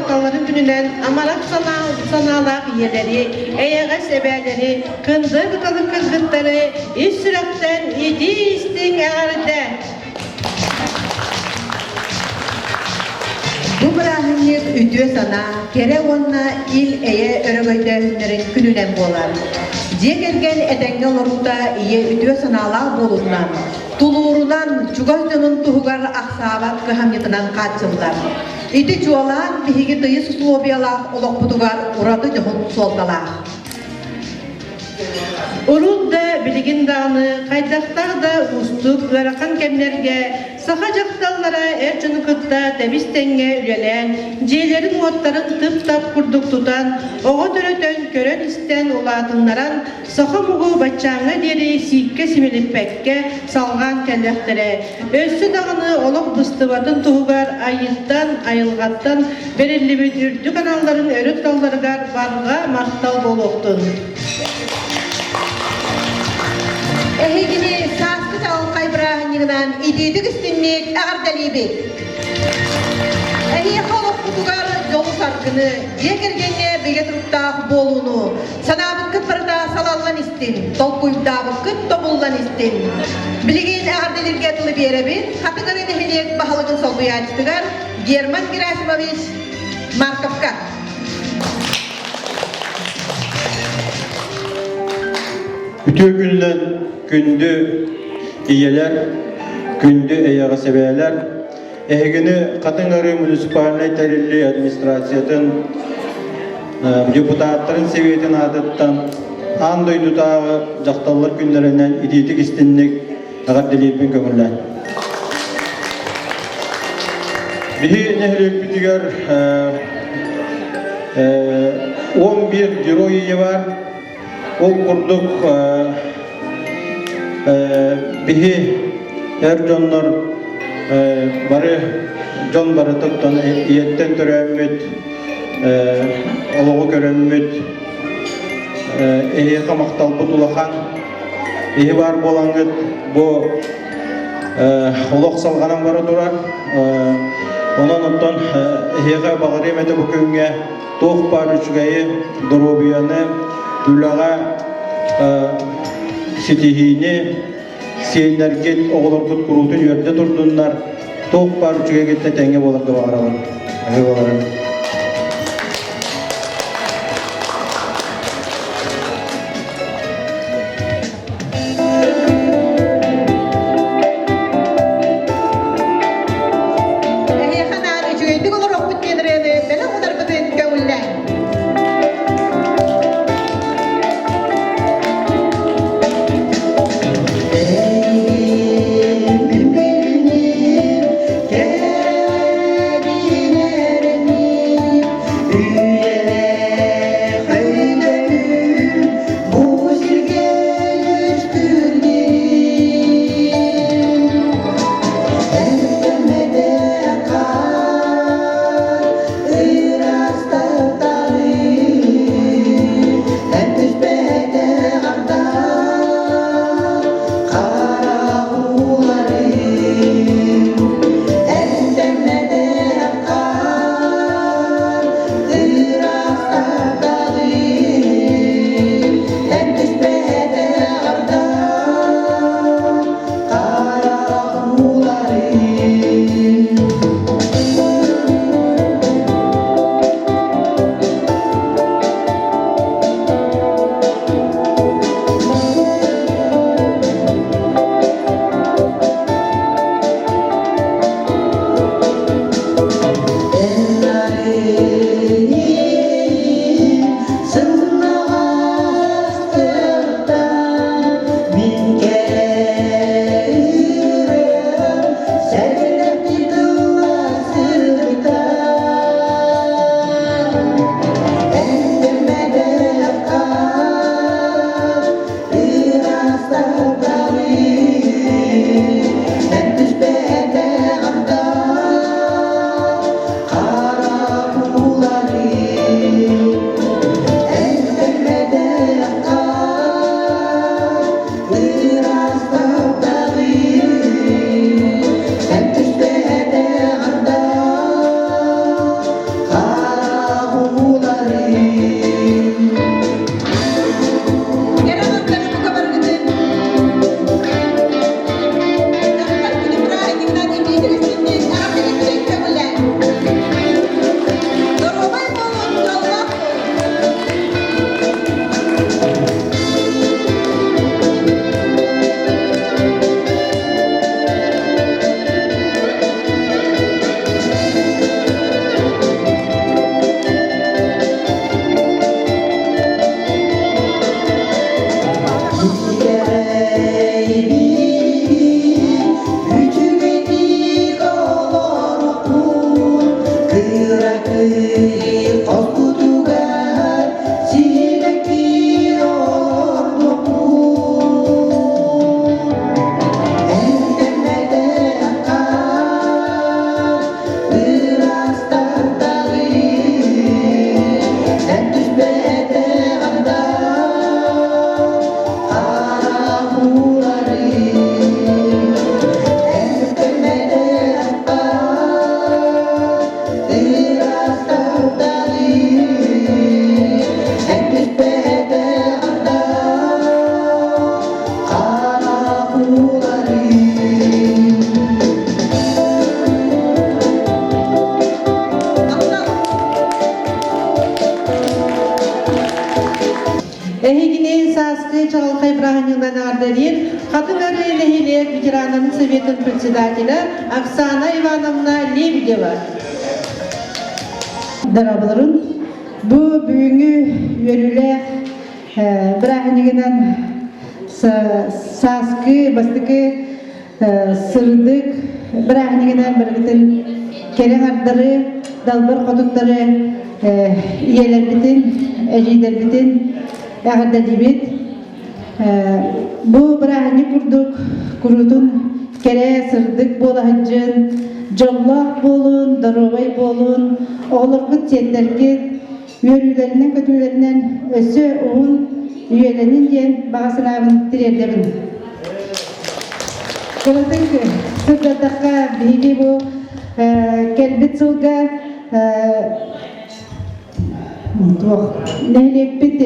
дьахталларын күнүнэн амарах санаалаах ийэлэри, эйэҕэс эбээлэри, кындыр кыталык кыргыттары ис сүрэхтэн итии-истиҥ эҕэрдэ! Бу бырааһынньык үтүө санаа, кэрэ уонна ил-эйэ өрөгөйдөөһүннэрин күнүнэн буолар. Дьиэ кэргэн этэҥҥэ олоруута ийэ үтүө санаалаах буолуутунан, тулуурунан, чугас дьонун туһугар ахсаабат кыһамньытынан хааччыллар. Ити чуолаан биһиги тыйыс условиялаах олохпутугар ураты дьоһун суолталаах. Урут да, билигин даҕаны хайдахтаах да уустук, ыарахан кэмнэргэ саха дьахталлара эр дьону кытта тэбис-тэҥҥэ үлэлээн, дьиэлэрин-уоттарын тып-тап курдук тутан, оҕо төрөтөн, көрөн-истэн улаатыннаран, саха омугу баччааҥҥа диэри сииккэ симэлиппэккэ салҕаан кэллэхтэрэ. Өссө даҕаны олох быстыбатын туһугар айыыттан, айылҕаттан бэриллибит үрдүк аналларын өрө туталларыгар барҕа махтал буолуохтун. Эһигини сааскы чаҕылхай бырааһынньыгынан итиитик истинник эҕэрдэлиибит! Эһиэхэ олохпутугар дьолу-саргыны, дьиэ кэргэҥҥэ бигэ туруктаах буолууну, санаабыккыт барыта салаллан истин, толкуйдаабыккыт тобуллан истин. Билигин эҕэрдэлииргэ тылы биэрэбин Хатыҥыры нэһилиэк баһылыгын солбуйааччытыгар Герман Герасимович Марковка. Үтүө күнүнэн күндү ийэлэр, күндү эйэҕэс эбээлэр, эһигини Хатыҥ Арыы муниципальнай тэриллии администрациятын депутаттарын сэбиэтин аатыттан аан дойдутааҕы дьахталлар күннэринэн итиитик истинник эҕэрдэлиирбин көҥүллээн. Биһи нэһилиэкпитигэр 11 герой ийэ бар. Ол курдук биһи эр дьоннор бары дьон барытыттан ийэттэн төрөөммүт, олоҕу көрөммүт, эһиэхэ махталбыт улахан. Иһи баар буолаҥҥыт бу олох салҕанан бара турар. Онон оттон эһиэхэ баҕарыам этэ бу күҥҥэ туох баар үчүгэйи, доруобуйаны, үлэҕэ ситиһиини, сиэннэргит, оҕолоргут куруутун үөрдэ турдуннар, туох баар үчүгэйгиттэн тэҥҥэ буоларга баҕарабын. Аһыы буоларын. Эһиэхэ наар үчүгэйдик олоруохпут диэн ырыаны бэлэх ударбытын көҥүллээҥ. Эһигини сааскы чаҕылхай бырааһынньыгынан эҕэрдэлиир Хатыҥ Арыы нэһилиэк ветераннарын советын председателэ Оксана Ивановна Лебедева. Дорооболорун. Бу бүгүҥҥү үөрүүлээх бырааһынньыгынан сааскы бастакы сырдык бырааһынньыгынан барыгытын кэрэ аҥардары, далбар хотуттары, ийэлэрбитин, эдьиийдэрбитин эҕэрдэлиибит. Бу бырааһынньык курдук куруутун кэрэ, сырдык буола сылдьын, дьоллоох буолун, доруобай буолун, оҕолоргут, сиэннэргит үөрүүлэринэн-көтүүлэринэн өссө уһун үйэлэнин диэн баҕа санаабын тириэрдэбин. Кыратык сырдатахха биһиги бу кэлбит сылга туох нэһилиэкпит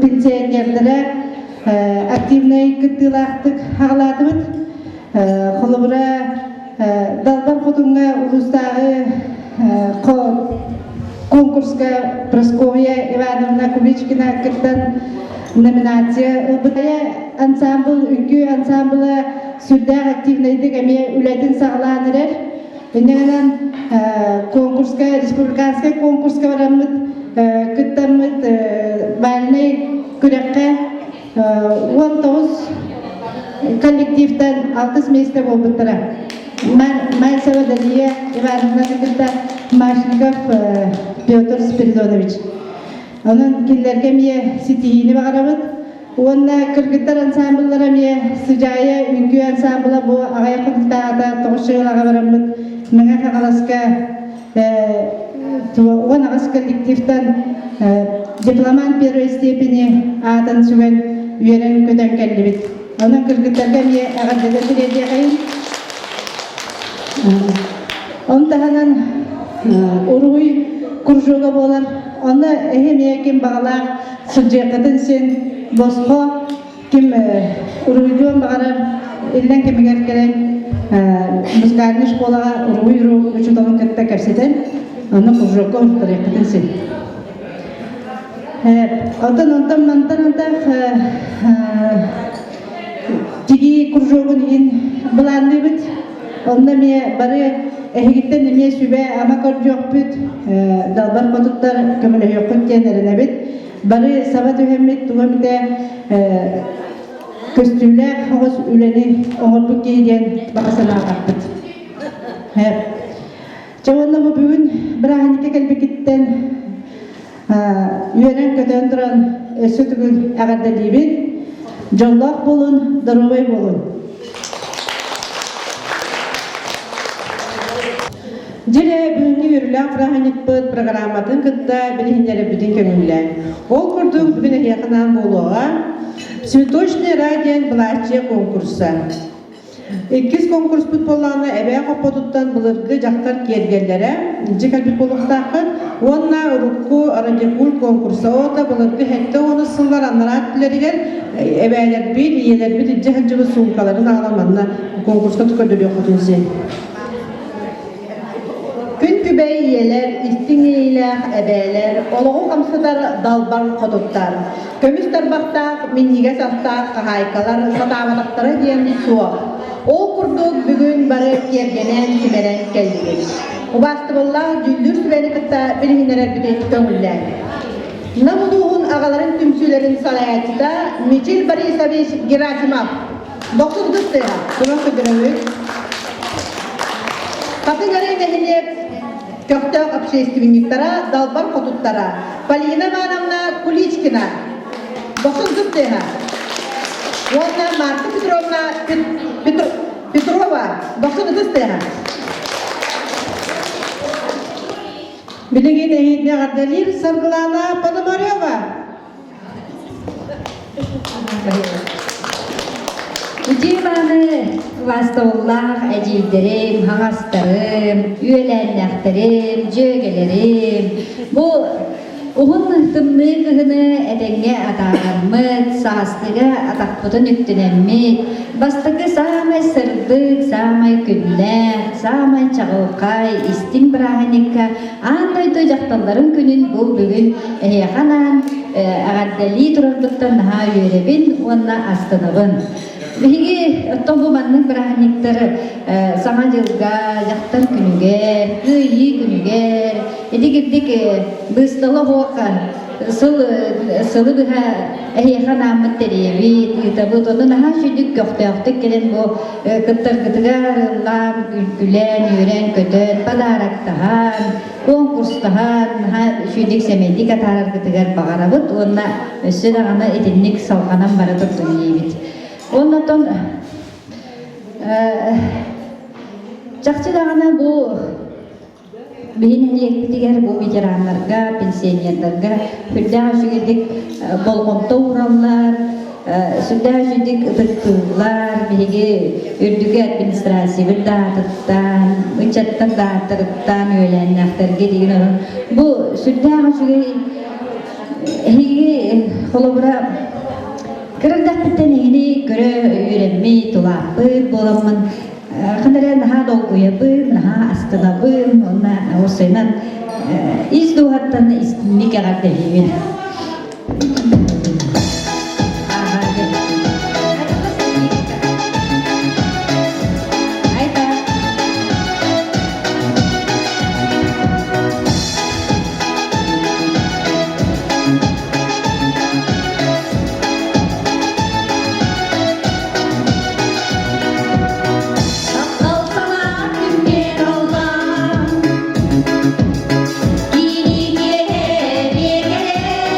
пенсионердара активнай кыттыылаахтык аҕалаатыбыт. Холобура, Далбар Хотуҥҥа улуустааҕы конкурска Прасковья Ивановна Куличкина кыттан номинация ылбыта. Ансамбл, үҥкүү ансамбла сүрдээх активнайдык эмиэ үлэтин саҕалаан эрэр. Инньэ гынан конкурска, республиканскай конкурска бараммыт кыттаммыт бальнай күрэххэ 19 коллективтан алтыс миэстэ буолбуттара. Мальцева Дария Ивановна кытта Машников Петр Спиридонович. Онон кинилэргэ эмиэ ситиһиини баҕарабыт. Уонна кыргыттар ансамбллара эмиэ Сыдьаайа үҥкүү ансамбла бу аҕыйах хонуктааҕыта 9 аҕа бараммыт Мэҥэ Хаҥаласка 18 коллективтан дипломант первой степени аатын сүгэн үөрэн-көтөн кэллибит. Онон кыргыттарга эмиэ эҕэрдэлэр тириэрдиэхэйин. Он таһынан уруһуй кружога буолар. Онно эһи эмиэ ким баҕалаах сылдьыаххытын син босхо ким уруһуйдуон баҕарар иллэҥ кэмигэр кэлэн музыкальнай школаҕа уруһуй учууталын кытта кэпсэтэн онно кружокка уруттарыаххытын син. Оттон онтон мантан антах тигии кружогун иһин былаанныыбыт. Онно эмиэ бары эһигиттэн эмиэ сүбэ-ама көрдүөхпүт, далбар хотуттар көмөлөһүөххүт диэн эрэнэбит. Бары саба түһэммит тугу эмитэ көстүүлээх оҕус үлэни оҥорбут киһи диэн баҕа санаатахпыт. Чэ уонна бу бүгүн бырааһынньыкка кэлбиккиттэн үөрэн-көтөн туран өссө төгүл эҕэрдэлиибин. Дьоллоох буолун, доруобай буолун! Дьире бүгүҥҥү үөрүүлээх бырааһынньыкпыт программатын кытта билиһиннэрэрбитин көҥүллээн. Ол курдук бүгүн эһиэхэ анаан буолуоҕа Цветочный рай диэн былааччыйа конкурса. Иккис конкурспут буоллаҕына эбээ хоппотуттан былыргы дьахтар киэргэллэрэ илдьэ кэлбит буолуохтааххыт уонна урукку радикуль конкурса ота былыргы 70 сыллар анараа өттүлэригэр эбээлэрбит, ийэлэрбит илдьэ сылдьыбыт суумкаларын аҕалан манна конкурска көрдөрүөххүтүн син. Күн күбэй ийэлэр, истиҥ иэйиилээх эбээлэр, олоҕу хамсатар далбар хотуттар, көмүс тарбахтаах, минньигэс астаах хаһаайкалар сатаабатахтара диэн суох. Ол курдук бүгүн бары киэргэнэн, симэнэн кэллибит. Убаастабыллаах дьүүллүүр сүбэни кытта билиһиннэрэрбитин көҥүллээн. Нам улууһун аҕаларын түмсүүлэрин салайааччыта Мичил Борисович Герасимов. Дохсун тыа, Туран көрдөрөбүт. Хатыҥ Арыы нэһилиэк көхтөөх общественниктара, далбар хотуттара Полина Ивановна Куличкина, Дохсун тыа уонна Марта Петровна Петрова, Дохсун ытыс тыаһа. Билигин эһиги эҕэрдэлиир Саргылана Пономарева. Үтүө-мааны убаастабыллаах эдьиийдэрим, хаҥастарым, үөлээннээхтэрим, дьүөгэлэрим бу Уһун тымныы кыһыны этэҥҥэ атаараммыт, сааскыга атахпытын үктэнэммит, бастакы саамай сырдык, саамай күннээх, саамай чаҕылхай, истиҥ бырааһынньыкка аан дойду дьахталларын күнүн бу бүгүн эһиэхэ анаан эҕэрдэлии турарбыттан наһаа үөрэбин уонна астынабын. Биһиги оттон бу маннык бырааһынньыктар Саҥа дьылга, дьахтар күнүгэр, Кыайыы күнүгэр, итигирдик быыстала оһуоха сыл сылы быһа эһиэхэ анааммыт тэрийэбит, ыытабыт. Онно наһаа үчүгдүк көхтөөхтүк кэлэн бу кыттаргытыгар ыллаан, күлэн, үөрэн-көтөн, подароктаһан, конкурстаһан, наһаа үчүгдүк сэмэйдик атаараргытыгар баҕарабыт уонна өссө даҕаны итинник салҕанан бара турдун диибит. Оннотон чахчы даҕаны бу биһи нэһилиэкпитигэр бу ветераннарга, пенсионердарга сүрдээх үчүгэйдик болҕомто уураллар, сүрдээх үчүгэйдик ытыктыыллар. Биһиги үрдүкү администрациябыт даатыттан, ыччаттар дааттарыттан үөлээннээхтэргэ деген онон бу сүрдээх үчүгэй эһиги холобура кырырдахпыттан эһини көрө үөрэммит, улааппыт буоламмын ханна эрэ наһаа долгуйабын, наһаа астынабын уонна уопсайынан ис дууһаттан истиҥник эҕэрдэлиибин. Таптал санаа күҥҥэ аллаан, киини киэһэ биэкэлэр.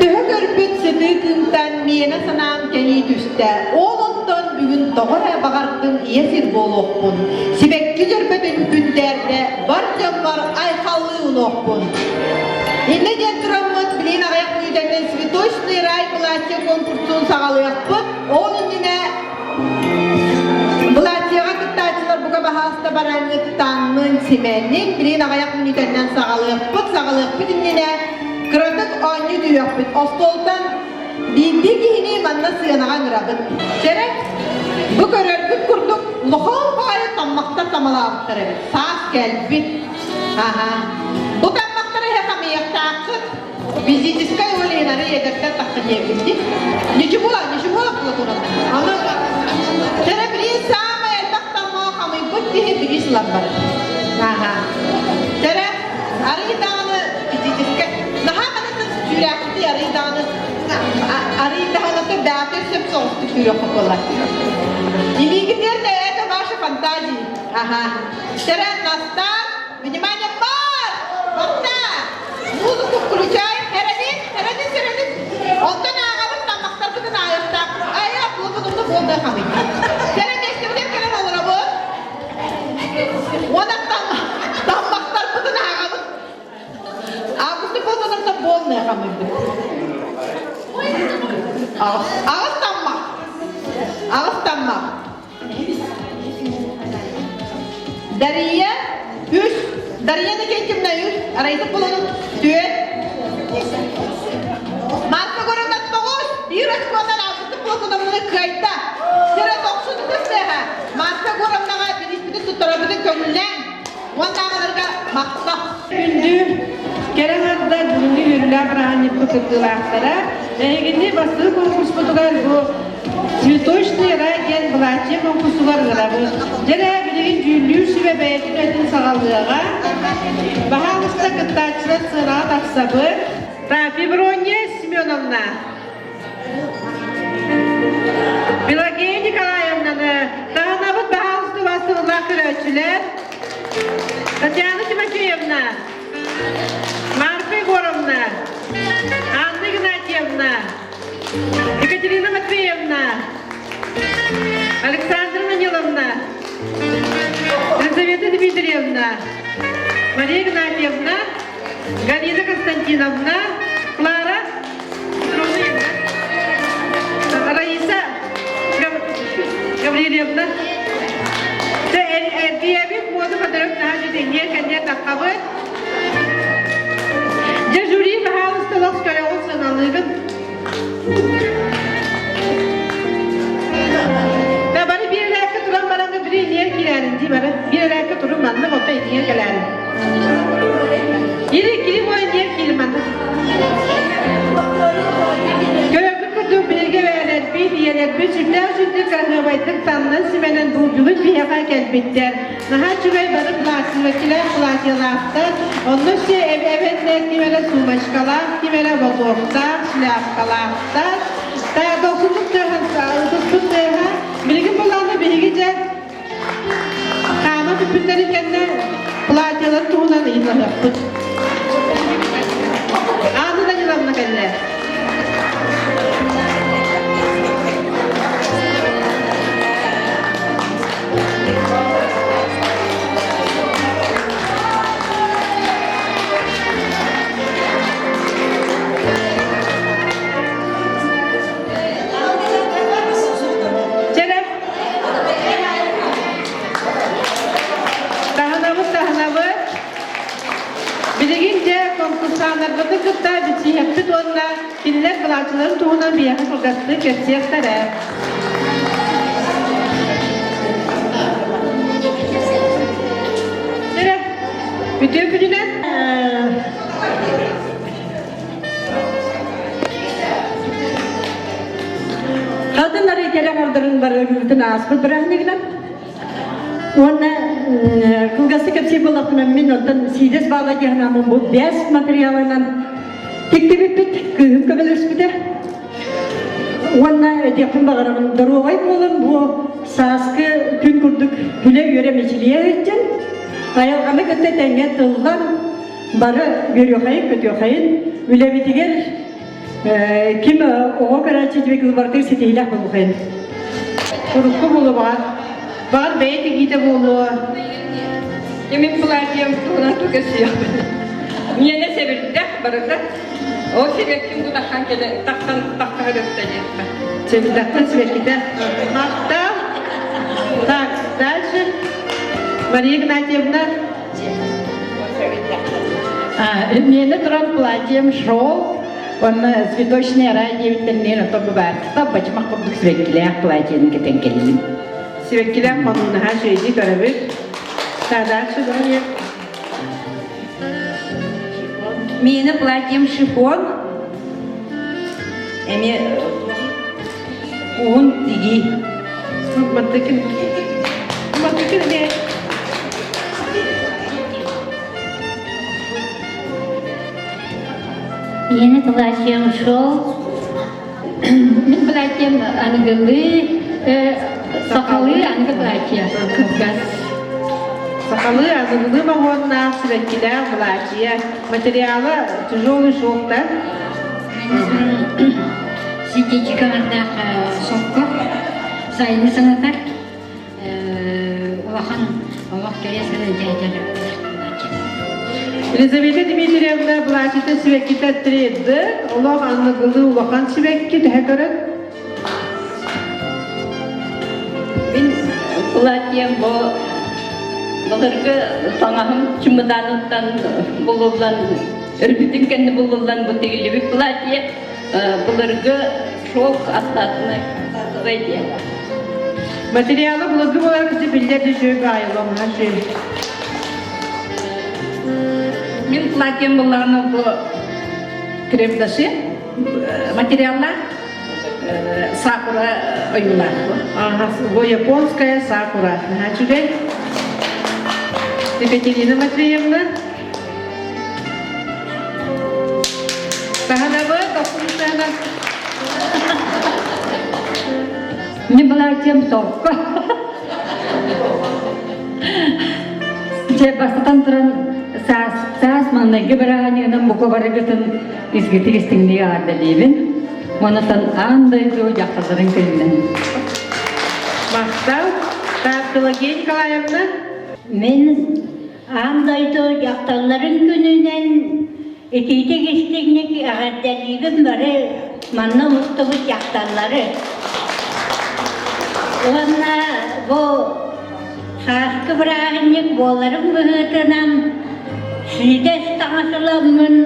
Төһө көрбүт сытыы кыымтан миэнэ санаам кэлии түстэ. Ол онтон бүгүн тоҕо эрэ баҕардым ийэ сир буолуохпун. Сибэкки дьөрбөтүн күндээрдэ бар дьоммор айхаллыы унуохпун. Иннэ диэн тураммыт билин аҕыйах мүнүүтэнэн Цветочный рай платье конкурсун саҕалыахпыт. Ол иннинэ Былааччыйаҕа кыттааччылар бука баһааста бараҥҥыт таҥнын, симэннин, билигин аҕыйах мүнүүтэннэн саҕалыахпыт, саҕалыахпыт иннинэ кыратык оонньуу түһүөхпүт. Остуолтан биирдии киһини манна сыанаҕа ыҥырабыт. Чэрэ, бу көрөргүт курдук улахан баҕайы таммахтар тамалаабыттар эбит. Саас кэлбит. Аха. Бу таммахтары эһэ хамыйахтааххыт. Физическай уолейнары эдэртэн тахса диэбитти. Ничего, ничего Платоновна. Аны Чэрэ билии саамай элбэх таммаҕа хамыйбыт киһи билии сылар бар. Аха. Чэрэ арый даҕаны физическай наһаа манытын сүүрээхпити арый даҕаны арый даҕаны бээтэ сөп соҕустук сүүрүөххэ буолар. Илиигитигэр да это ваша фантазия. Аха. Чэрэ на старт Внимание, марш! Бахта! Музыку включаем. Эрэдин, эрэдин, эрэдин. Онтон ааҕабыт таммахтарбытын аайахтаахпыт. Айа, плутунумну буолда хамый. Сэрэ миэстэбитин кэлэн олоробут. Уонна таммахтарбытын ааҕабыт. Августа Платоновна полная хамыйбыт. Аҕыс таммах. Аҕыс таммах. Дария үс, Дария Никитична үс, Раиса Павловна түөрт. Марфа Горовна тоҕус, биир очконан Августа Платоновнаны кыайда. Сира тохсун ытыс Марфа Горовнаҕа бириспитин туттарарбытын көҥүллээн, уоннааҕыларга махтал. Күндү кэрэ аҥардар бүгүҥҥү үөрүүлээх бырааһынньыкпыт кыттыылаахтара, эһигини бастакы конкурспутугар бу Цветочный рай диэн былааччыйа конкурсугар ыҥырабыт. Дьэ билигин дьүүллүүр сүбэ бэйэтин үлэтин саҕалыаҕа. Баһаалыста кыттааччылар сыанаҕа тахсабыт. Так, Феврония Семеновна. Пелагея Николаевнаны таһынабыт баһаалыстыба сыллаах көрөөччүлэр. Татьяна Тимофеевна, Марфа Егоровна, Анна Игнатьевна, Екатерина Матвеевна, Александра Даниловна, Елизавета Дмитриевна, Мария Игнатьевна, Галина Константиновна, Клара Раиса Гаврильевна. Эргийэбит муоду подарок наһаа дьүтүнньэ кэннэ таххабыт. Дьэ жюри баһаалыста лос көрөҕүн саналыыгын. Да бары биир эрээккэ туран баран били иниэр киирээрин дии бары. Биир эрээккэ турун маннык ото иниэр кэлээрин. Или кири бой иниэр киирин маннык. Көрөргүт курдук биһиги бэйэлэрбит, ийэлэрбит сүрдээх сүрдүк кыраһыабайдык таннан симэнэн бу бүгүн биһиэхэ кэлбиттэр. Наһаа үчүгэй бары платьелаах платьелаахтар, онно все эбэннэр ким эрэ сумочкалаах, ким эрэ ободоктаах, шляпкалаахтар. Та дохсуннук тыаһа, ытыспыт тыаһа. Билигин булааны биһиги дьэ хаама бүппүттэрин кэннэ платьелар туһунан ыйыталаһыахпыт. Анна Даниловна кэллэ. Чэрэ. Таһынабыт, таһынабыт. Билигин дьэ конкурсааннарбытын кытта билсиһэппит уонна кинилэр былааччыларын туһунан биһиэхэ кылгастык кэпсиэхтэрэ. Чэрэ, үтүө күнүнэн. Хатын арый кэлэ оҥордорун барыгытын ааспыт бырааһынньыгынан Уонна кылгастык кэпсиир буоллахпына, мин онтон сиидэс баала диэхинаммын бу бэс материалынан тиктибиппит, кыыһым көмөлөспүтэ. Уонна этиэхпин баҕарабын, доруобай буолан бу сааскы күн курдук күлэ-үөрэ мичилийэ сылдьан, айылҕаны кытта тэҥҥэ тыллан, бары үөрүөхайын, көтүөхайын, үлэбитигэр ким оҕо көрөөччү дьиэ барытыгар ситиһиилээх буолуохайын. Урукку буолуо баҕар. Баҕар бэйэ тигиитэ буолуо. Мин платьем туһунан тугасыахпын. Миэнэ сэбирдэх барыта. Ол сибэкким бу таххан кэлэ таххан таххаһырытта диэххэ. Сэбирдэхтэн сибэккитэ. Махтал. Так, дальше. Мария Игнатьевна. Миэнэ туран платьем шел, он цветочный рай диэбиттэринэн ото быбаартыта бачмах курдук сибэккилээх платьены кэтэн кэллим. Сибэккилээх хонуунаһа үчүгэйдик көрөбүт. Так, дальше давай. Миэнэ платьем шифон. Эми уһун тигии. Маттыкын. Маттыкын эмиэ. Миэнэ платьем шел. Мин платьем аныгылыы, сахалыы аныгы платье. Кылгас. Сахалыы аныгылыы моһуоннаах сибэккилээх платье. Материала тяжелый шелк, да? Синтетикалардаах сокко сайыны санатар улахан олох кэрэ сылын Елизавета Дмитриевна платьета сибэккитэ 3D, олох аныгылыы улахан сибэкки төһө көрөн? Мин платьем бу былыргы таҥаһым чымыдааныттан булуллан Өрбүтүн кэннэ булуллан бу тигиллибит платье былыргы шелк астаатына диэн. Материалы былыргы буолар кisi биллэр үчүгэй баайыллаҥҥа Мин платьем буллаҕына бу крепдаши материаллаах сакура ойуулаах. Ага, бу японская сакура. Наһаа үчүгэй. Екатерина Матвеевна. Семеновна. Мин платьем солко. Дьэ, бастатан туран, саас, саас маҥнайгы бырааһынньыгынан бука барыгытын изгитик истиҥник эҕэрдэлиибин. Онтон аан дойду дьахталларын күнүнэн. Махтал. Так, Пелагея Николаевна. Мин аан дойду дьахталларын күнүнэн итиитик истиҥник эҕэрдэлиибин бары манна мустубут дьахталлары. Уонна бу сааскы бырааһынньык буоларын быһыытынан сиидэс таҥас ыламмын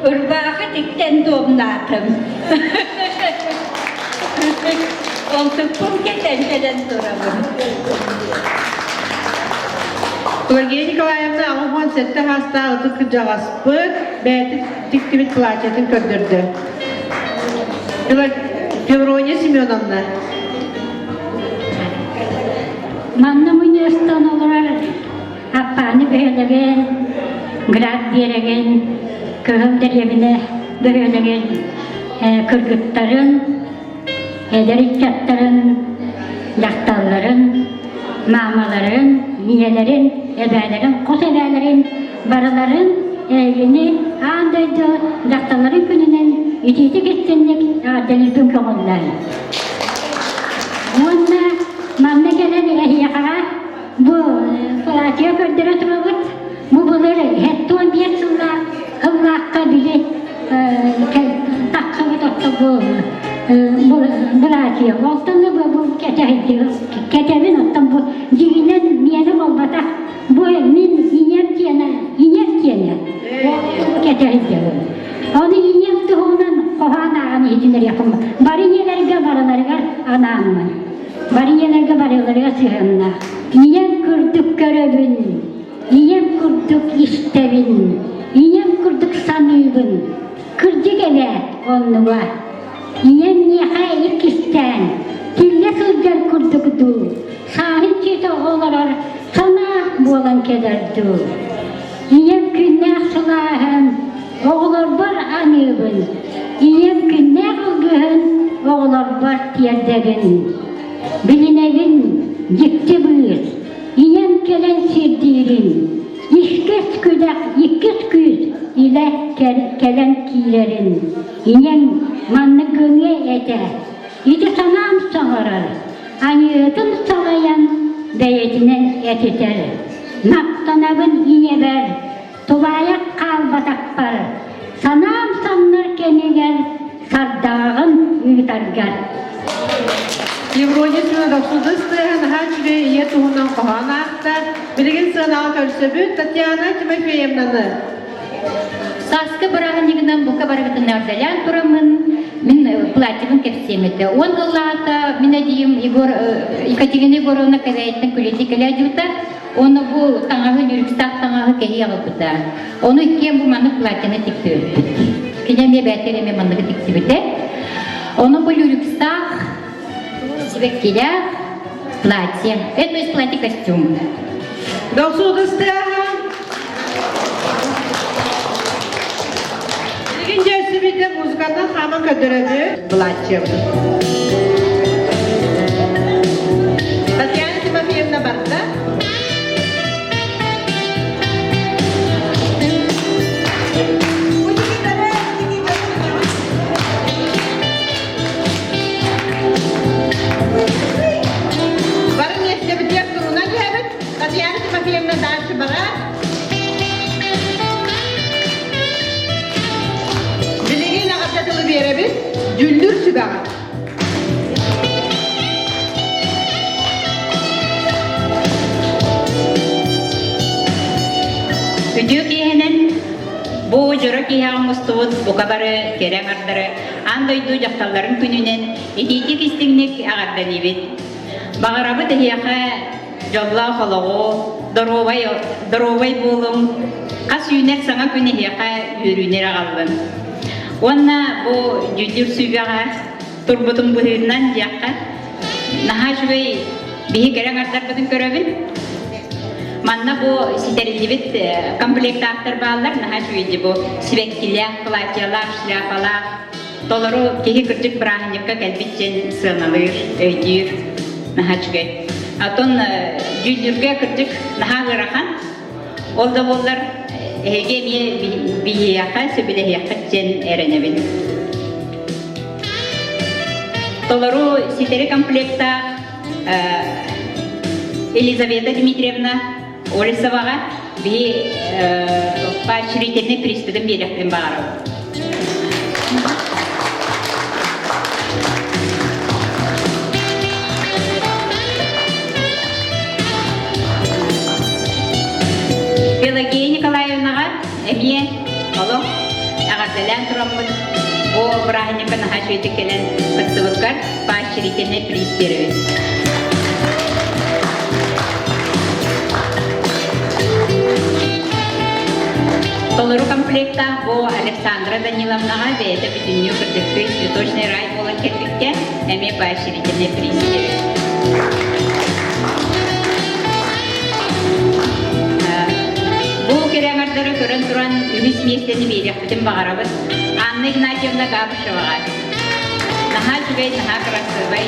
ырбаахы тиктэн дуомнаатым. Онтукпун кэтэн кэлэн турабын. Пелагея Николаевна 87 саастаах ытык кырдьаҕаспыт бэйэтин тиктибит платьетын көрдөрдө. Феврония Семеновна. Манна мунньустан олорор Аппааны бөһүөлэгин, Град биэрэгин, Кыһыл дэриэбинэ бөһүөлэгин кыргыттарын, эдэр ыччаттарын, дьахталларын, маамаларын, ийэлэрин, эбээлэрин, хос эбээлэрин барыларын эйигини аан дойду дьахталларын күнүнэн итиитик истинник эҕэрдэлиирбин көҥүллээн. Уонна манна кэлэн эһиэхэҕэ бу платье көрдөрө турабыт. Бу былыр 75 сыллаах сыллаахха били таххыбыт отто бу братья. Оттон бу кэтэбин оттон бу дьигинэн миэнэ буолбатах. Бу мин ийэм киэнэ, ийэм киэнэ. Кэтэһиддебин. Ону ийэм туһунан хоһоон ааҕан иһитиннэриэхпин. Бары ийэлэргэ барыларыгар анааммын. Бары ийэлэргэ барыларыгар сыһыаннаах. Ийэм курдук көрөбүн, ийэм курдук истэбин, ийэм курдук саныыбын. Кырдьык эбээт оннуга. Ийэм миэхэ иккистээн тиллэ сылдьар курдук дуу, сааһын чиэтэ олорор санаа буолан кэлэр дуу. Ийэм күннээх сылааһын оҕолорбор аныыбын, ийэм күннээх алгыһын оҕолорбор тиэрдэбин. Билинэбин дьикти быыс, ийэм кэлэн сирдиирин, иккис күдэх, иккис күүс илэ кэлэн киирэрин. Ийэм маннык гыныа этэ, ити санаам саҥарар, аньыытын салайан бэйэтинэн этитэр. Махтанабын ийэбэр, тулаайах хаалбатахпар, санаам самнар кэмигэр сардааҕын ыытаргар. Еврония Семеновна сыаһа наһаа үчүгэй ийэ туһунан хоһоон аахта. Билигин сыанаҕа көрсөбүт Татьяна Тимофеевнаны. Сааскы бырааһынньыгынан бука барыгытын эҕэрдэлээн тураммын, мин платьебын кэпсиэм этэ. Уон ыллаата мин эдьиийим Егор Екатерина Егоровна Кэбээйиттэн күлэтии кэлээдьибитэ. Уонна бу таҥаһы, ньүрүкстээх таҥаһы кэһии аҕалбыта. Ону иккиэн бу маннык платьены тиктибиппит. Кини эмиэ бээтэр эмиэ манныгы тиктибитэ. Ону бу люрикстаах, сибэккилээх платье. Это то есть платье-костюм. Дохсуутустааһа. Билигин дьэ музыканан хааман көрдөрөбүт. Платье. Татьяна Тимофеевна барда. Бары миэстэбитигэр турунан иһэбит. Татьяна Тимофеевна дальше бара. Билигин аҕата тылы биэрэбит. Дьүллүр сүбэҕэ. Үтүө киэһэнэн бу дьоро киэһэҕэ мустубут бука бары кэрэ аҥардары аан дойду дьахталларын күнүнэн итиитик истиҥник эҕэрдэлиибит. Баҕарабыт эһиэхэ дьоллоох олоҕу, доруобай, доруобай буолуҥ, хас үүнэр саҥа күн эһиэхэ үөрүүнү эрэ аҕаллын. Уонна бу дьүдьүр сүбэҕэ турбутун быһыытынан диэххэ, наһаа үчүгэй биһи кэрэ аҥардарбытын көрөбүн. Манна бу ситэриллибит комплектаахтар бааллар, наһаа үчүгэй бу сибэккилээх, платьелаах, шляпалаах. Толору киһи кырдьык бырааһынньыкка кэлбит диэн сыаналыыр, өйдүүр. Наһаа үчүгэй. Оттон дьүүллүүргэ кырдьык наһаа ыарахан. Ол да буоллар эһиги эмиэ биһиэхэ сөбүлэһиэххит диэн эрэнэбин. Толору ситэри комплектаах Елизавета Дмитриевна Олесоваҕа биһи поощрительный приступын биэриэхпин баҕарабын. Пелагея Николаевнаҕа эмиэ олох эҕэрдэлээн тураммыт бу бырааһынньыкка наһаа үчүгэйдик кэлэн кыттыбыккар поощрительный приз биэрэбит. Толору комплектаах бу Александра Даниловнаҕа бэйэтэ бүтүннүү кырдьыктыы цветочный рай буолан кэлбиккэ эмиэ поощрительный приз биэрэбит. Бу кэрэ аҥардары көрөн туран үһүс миэстэни биэриэхпитин баҕарабыт Анна Игнатьевна Габышеваҕа. Наһаа үчүгэй, наһаа кырасыабай.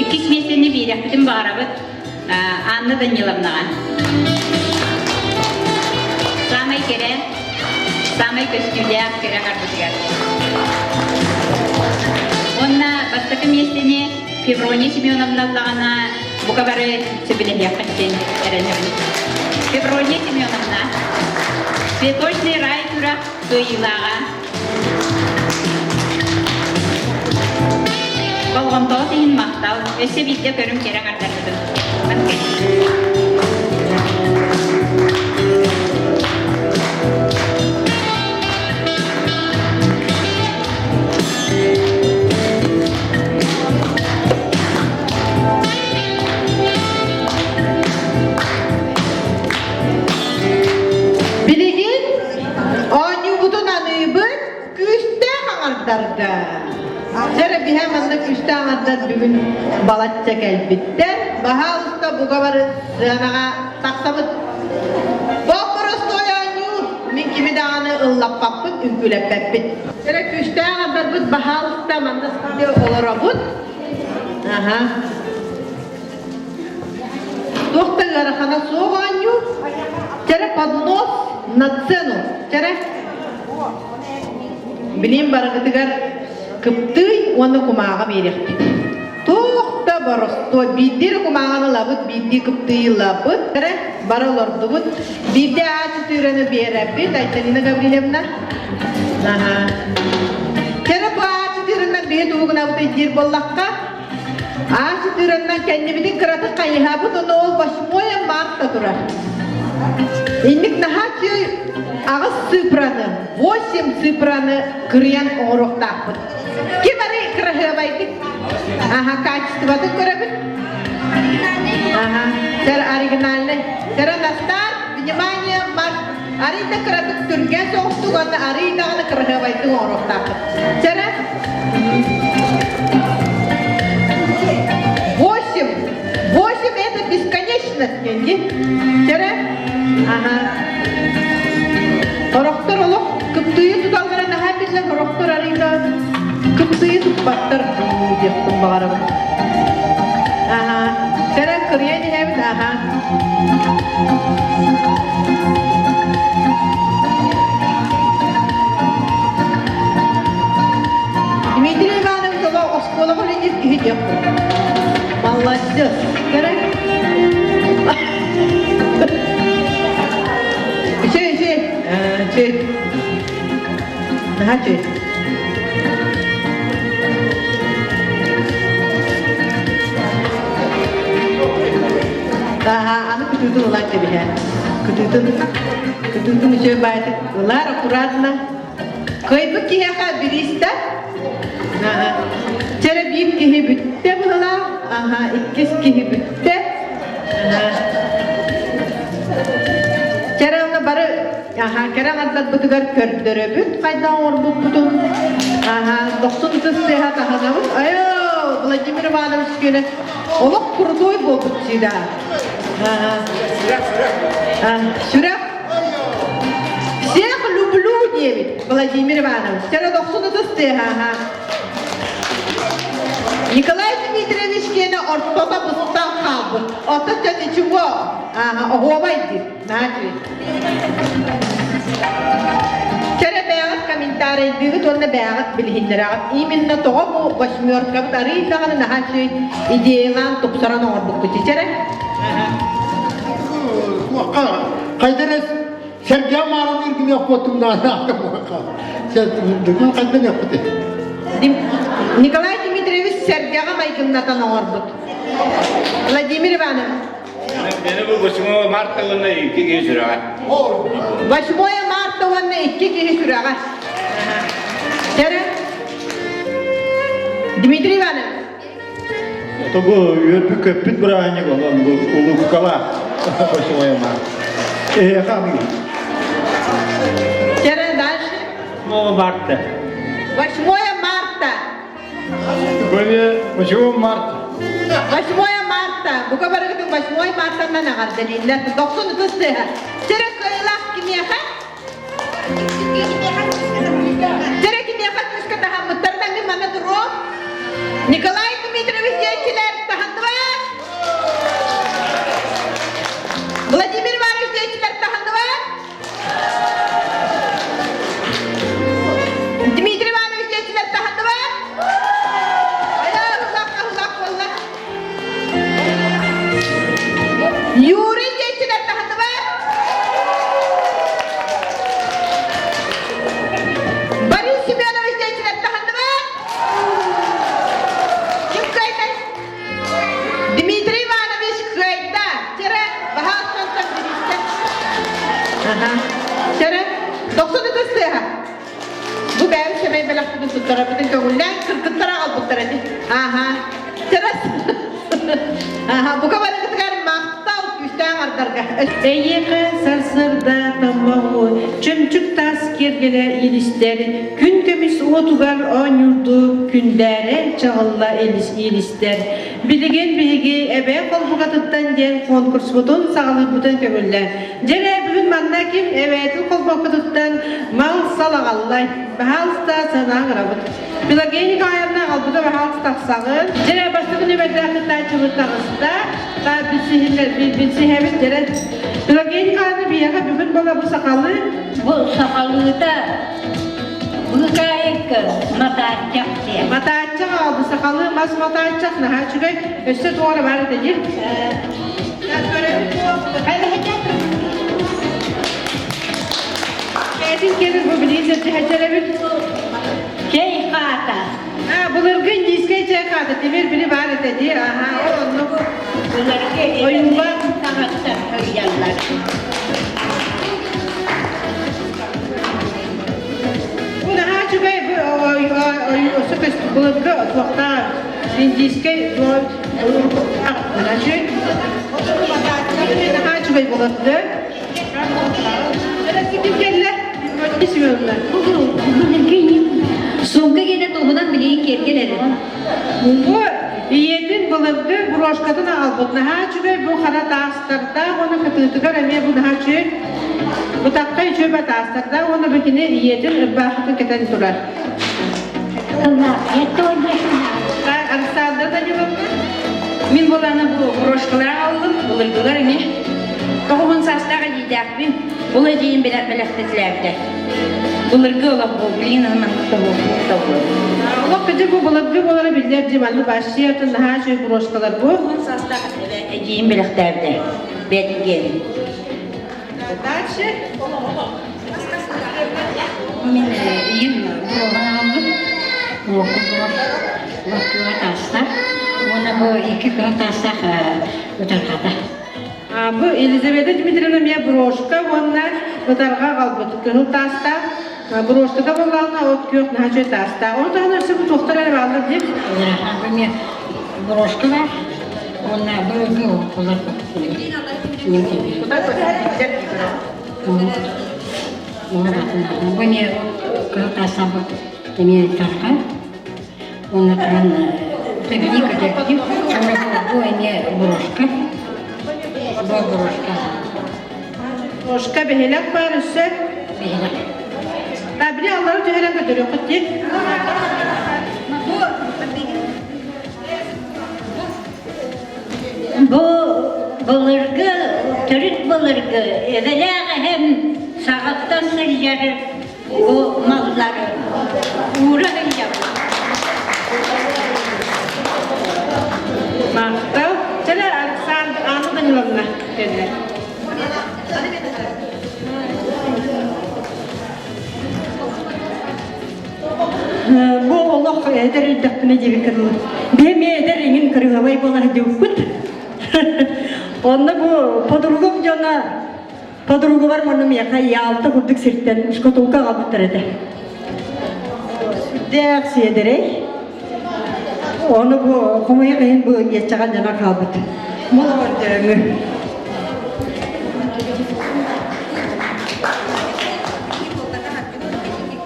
Иккис миэстэни биэриэхпитин баҕарабыт Анна Даниловнаҕа. Саамай кэрэ, саамай көстүүлээх кэрэ аҥарбытыгар. Уонна бастакы миэстэни Феврония Семеновна ыллаҕына бука бары сөбүлэһиэххит диэн эрэнэбин. Феврония Семеновна, Цветочный рай күрэх кыайыылааҕа. Болҕомтоҕут иһин махтал. Өссө биирдэ көрүҥ кэрэ аҥардаргытын. Билигин оонньуубутун аныыбыт күүстээх аҥардарга. Дьэ биһэ манна күүстээх аҥардар бүгүн балачча кэлбиттэр. Баһаалыста буга бары сыанаҕа тахсабыт. Боппуростуой оонньуу мин кими даҕаны ыллаппаппыт, үҥкүүлэппэппит. Дьэ күүстээх аҥардарбыт баһаалыста манна олоробут. Аха. Туох да ыарахана суох оонньуу. Чэрэ поднос на цену. Чэрэ. Билим барыгытыгар кыптыый уонна кумааҕы биэриэхпит. Туох да боростуой. Биирдии кумааҕыны ылабыт, биирдии кыптыый ылабыт. Чэрэ бары олордубут. Биирдэ аачы тыыраны биэрэбит, Айталина Гаврильевна. Аха. Чэрэ бу аачы тыырынан биһи тугу гынабытый диир буоллахха, Аас ытыыраннан кэннибитин кыратык хайыһаабыт, ону ол 8 марта турар. Инник наһаа үчүгэй аҕыс цифраны, 8 цифраны кырыйан оҥоруохтаахпыт. Ким эрэ кыраһыабайдык аха качествотын көрөбүт. Аха, сэр оригинальный. Сэр Анастас, внимание, марш. Арый да кыратык түргэн соҕустук уонна арый даҕаны кыраһыабайдык оҥоруохтаахпыт. Сэрэ Восемь. Восемь это бесконечность кэнди. Сэрэ Ага. Орохтор олох кыптыйы туталлара наһаа биллэр, орохтор арыйда кыптыйы туппаттар дуу диэхпин баҕарабын. Ага. Сэрэ кырыйан иһэбит, ага. Дмитрий Иванович оло оскуолаҕа үлэлиир киһи диэхпин. Молодец. Кэрэ. Үчүгэй, үчүгэй. Үчүгэй. Наһаа үчүгэй. Ааһа, аны кытыытын ылан кэбиһэр. Кытыытын, кытыытын үчүгэй баайытык ылар, аккуратно. Кыайбыт киһиэхэ бириистэ. Аха. Чэрэ биир киһи бүттэ быһылаах. Аха, иккис киһи бүттэ. Аха. Чэрэ онно бары аха, кэрэ аҥардарбытыгар көрдөрөбүт хайдах оҥорбуппутун. Аха, дохсун ытыс тыаһа таһынабыт. Айоо, Владимир Иванович кэлэ олох крутой буолбут всегда. Аха. Сүрэх Всех люблю диэбит Владимир Иванович. Чара дохсун ытыс тыаһа. Николай Дмитриевич киэнэ ортото быстан хаалбыт. Оттон дьэ ничего, оһуобай диир. Наачый. Чэрэ бэйэҕит комментарийдыыгыт уонна бэйэҕит билиһиннэрэҕит. Именно тоҕо бу восьмеркабыт арыый даҕаны наһаа үчүгэй идеялаан тупсаран оҥорбуккут чэрэ. Хайдар сэргээ мааран иргине оппотум наана хайдан яппыты. Николай Дмитриевич сэргэҕэ майгыннатан оҥорбут. Владимир Иванович. Мені бу 8 марта уонна икки киһи сүрэҕэ. 8 марта уонна икки киһи сүрэҕэ. Чэрэ. Дмитрий Иванович. Это бу үөрбүт көппүт бырааһынньык онон бу улууккалаах 8 марта. Эһиэхэ аныгы. Чэрэ дальше. 8 марта. 8 марта. Почему март? 8 марта. Бука барыгытын 8 мартаннан эҕэрдэлииллэр. Дохсун ытыс тыаһа. Сэрэ кыайылаах кимиэхэ? Сэрэ кимиэхэ күүскэ таһаммыттарынан мин манна туруом. Николай Дмитриевич диэччилэр таһынныбат? Владимир Иванович диэччилэр таһынныбат? Дмитрий Иванович диэччилэр таһынныбат? Айаа, улах, улах буолла. Юрий диэччилэр таһынныбат? Борис Семенович диэччилэр таһынныбат? Ким кыайдай? Дмитрий Иванович кыайда. Чэрэ, баһаалтан бириистэ. Аха. Чэрэ, 93 тыаһа. Бу бэйэм сэмэй бэлэхпитин туттарабытын көҥүллээн кыргыттар аҕалбыттар эти. Аха. Чэрэ. Аха, бука барыгытыгар махтал күүстээх ардарга. Эйиэхэ сарсыарда таммаҕу чөмчүк таас киэргэлэ иилистэр, күн көмүс уотугар оонньуурдуу күндээрэ чаҕылла иилистэр. Билигин биһиги эбээ холбукатыттан диэн конкурспутун саҕалыырбытын көҥүллэ. Дьэ эрэ бүгүн манна ким эбээтин холбоккутуттан мал-сал аҕаллай? Баһаалыста санаан ырабыт. Пелагея Николаевна аҕалбыта баһаалыста тахсаҕын. Дьэ бастакы нүөмэрдээх кыттааччыбыт таҕыста. Билсиһэбит дьэрэ. Пелагея Николаевна биһиэхэ бүгүн буола бу сахалыы. Бу сахалыыта быыкаайык матааччах диэн. Матааччах аҕалбы сахалыы мас матааччах наһаа үчүгэй. Өссө туох эрэ баар этэ дии. Бэйэтин киэнин бу билии сэрдиһэччэрэбит. Чэй хаата. А, былыргы индийскэй чэй хаата тимир били баар этэ дии. Аха, ол оннук. Былыргы Ойууга таҥастар сылдьаллар. Бу наһаа үчүгэй бу өссө былыргы туохтаах индийскэй наһаа үчүгэй. Наһаа үчүгэй былыргы. Ким кэллэ? Сумка киэнэ туһунан билигин киэргэл эрэ. Бу ийэтин былыргы брошкатын аҕалбыт. Наһаа үчүгэй бу хара таастардаах уонна кытыытыгар эмиэ бу наһаа үчүгэй. Бутахха үчүгэй таастардаах уонна бу кини ийэтин ырбаахытын кэтэн турар. Александра Даниловна. Мин буланы бу брошкалары аллым, былыргылар эмиэ. Тоҕуһун саастаах эдьиийдээхпин. Ол эдьиийим бэлэхтэтилээбитэ. Былыргы олох бу, билигин маннык тобуллар. Олох кыдьык бу былыргы буолара биллэр дьи манны вообще атын наһаа үчүгэй брошкалар бу. Саастаах эдьиийим бэлэхтээбитэ. Бэйэтин киэнин. Дальше. Мин ийэм буолан аҕалбыт. Уокка таастаах. Уонна бу икки кыра таастаах ытарҕата. Бу Елизавета Дмитриевна эмиэ брошка уонна ытарҕа аҕалбыт. Кыһыл таастаах. Брошката буоллаҕына от күөх наһаа үчүгэй таастаах. Ону таһынан өссө бу туохтар эрэ бааллар диэн. Бу эмиэ брошка баар. Уонна былыргы олар Бу эмиэ кыһыл таастаах эмиэ тарҕа. Уонна туран Пегник детектив. Бу эмиэ брошка. Бу брошка. Брошка бэһилэх баар өссө. Бэһилэх. Та били аллары түһэрэн көрдөрүөххүт дии. Бу былыргы, төрүт былыргы эбэлээх эһэм саҕаттан сылдьар бу маллары уура сылдьабын. Махтал. Чэлэ Александр Анна Даниловна кэллэ. Бу олох эдэр эрдэхпинэ диэбиккэ дылы. Биһи эдэр иҥин кырыһабай буола сылдьыбыппыт. Онно бу подругум дьоно подругубар манна миэхэ Ялта курдук сиртэн шкатулка аҕалбыттар этэ. Сүрдээх сиэдэрэй. Ону бу хомойуох иһин бу иэччэҕэ дьоно хаалбыт. Мул көрдөөҥү.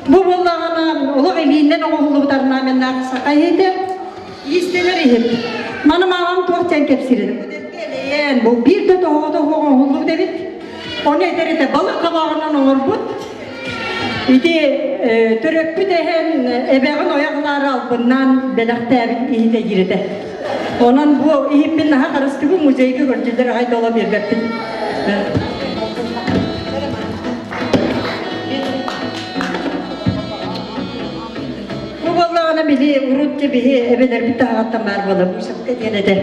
Бу буоллаҕына олох илииннэн оҥоһуллубут орнаменнаах саха иһитэ иистэнэр иһит. Маны маамам туох диэн кэпсиир Элэйэн бу биир да тоһоҕото суох оҥоһуллубут эбит. Ону этэр этэ балык хабаҕынан оҥорбут. Ити төрөппүт эһэн эбэҕин ойох ылаары албыннаан бэлэхтээбит иһитэ диир этэ. Онон бу иһиппин наһаа харыстыбын музейга көрдүлэр аҕай да оло биэрбэппин. Бу буоллаҕына били урут те биһи эбэлэрбит таһаҕаттан баар буолар быысапка диэн этэ.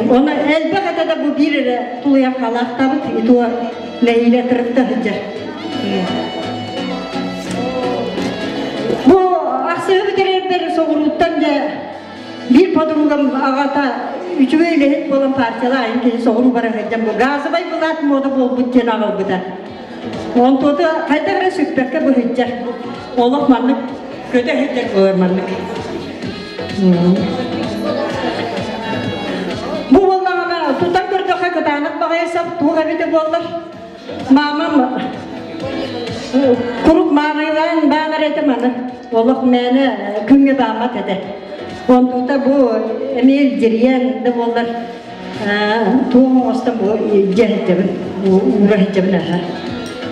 Оны элбэх этэ да бу биир эрэ тулуйан хаалаахтаабыт итуа нэһиилэ тырытта сылдьар. Бу ахсыһы бүтэрэрбэр соҕурууттан дьэ Биир подругам аҕата үчүгэй үлэһит буолан партияла айын киһи соҕуруу бара сылдьан бу газовай былаат мода буолбут диэн аҕалбыта. Онтуота хайдах эрэ сүппэккэ быһыйдьар. Олох маннык көтө сылдьар буолар маннык. Бу буоллаҕына тутан көрдөххө кытаанах баҕайы сап туох эбитэ буоллар. Мамам курук маанайлаан баанар этим аны. Олох мээнэ күҥҥэ бааммат этэ. Онтута бу эмиэ илдьирийэн да буоллар туох оҥостон бу илдьэ сылдьабын, уура сылдьабын аха.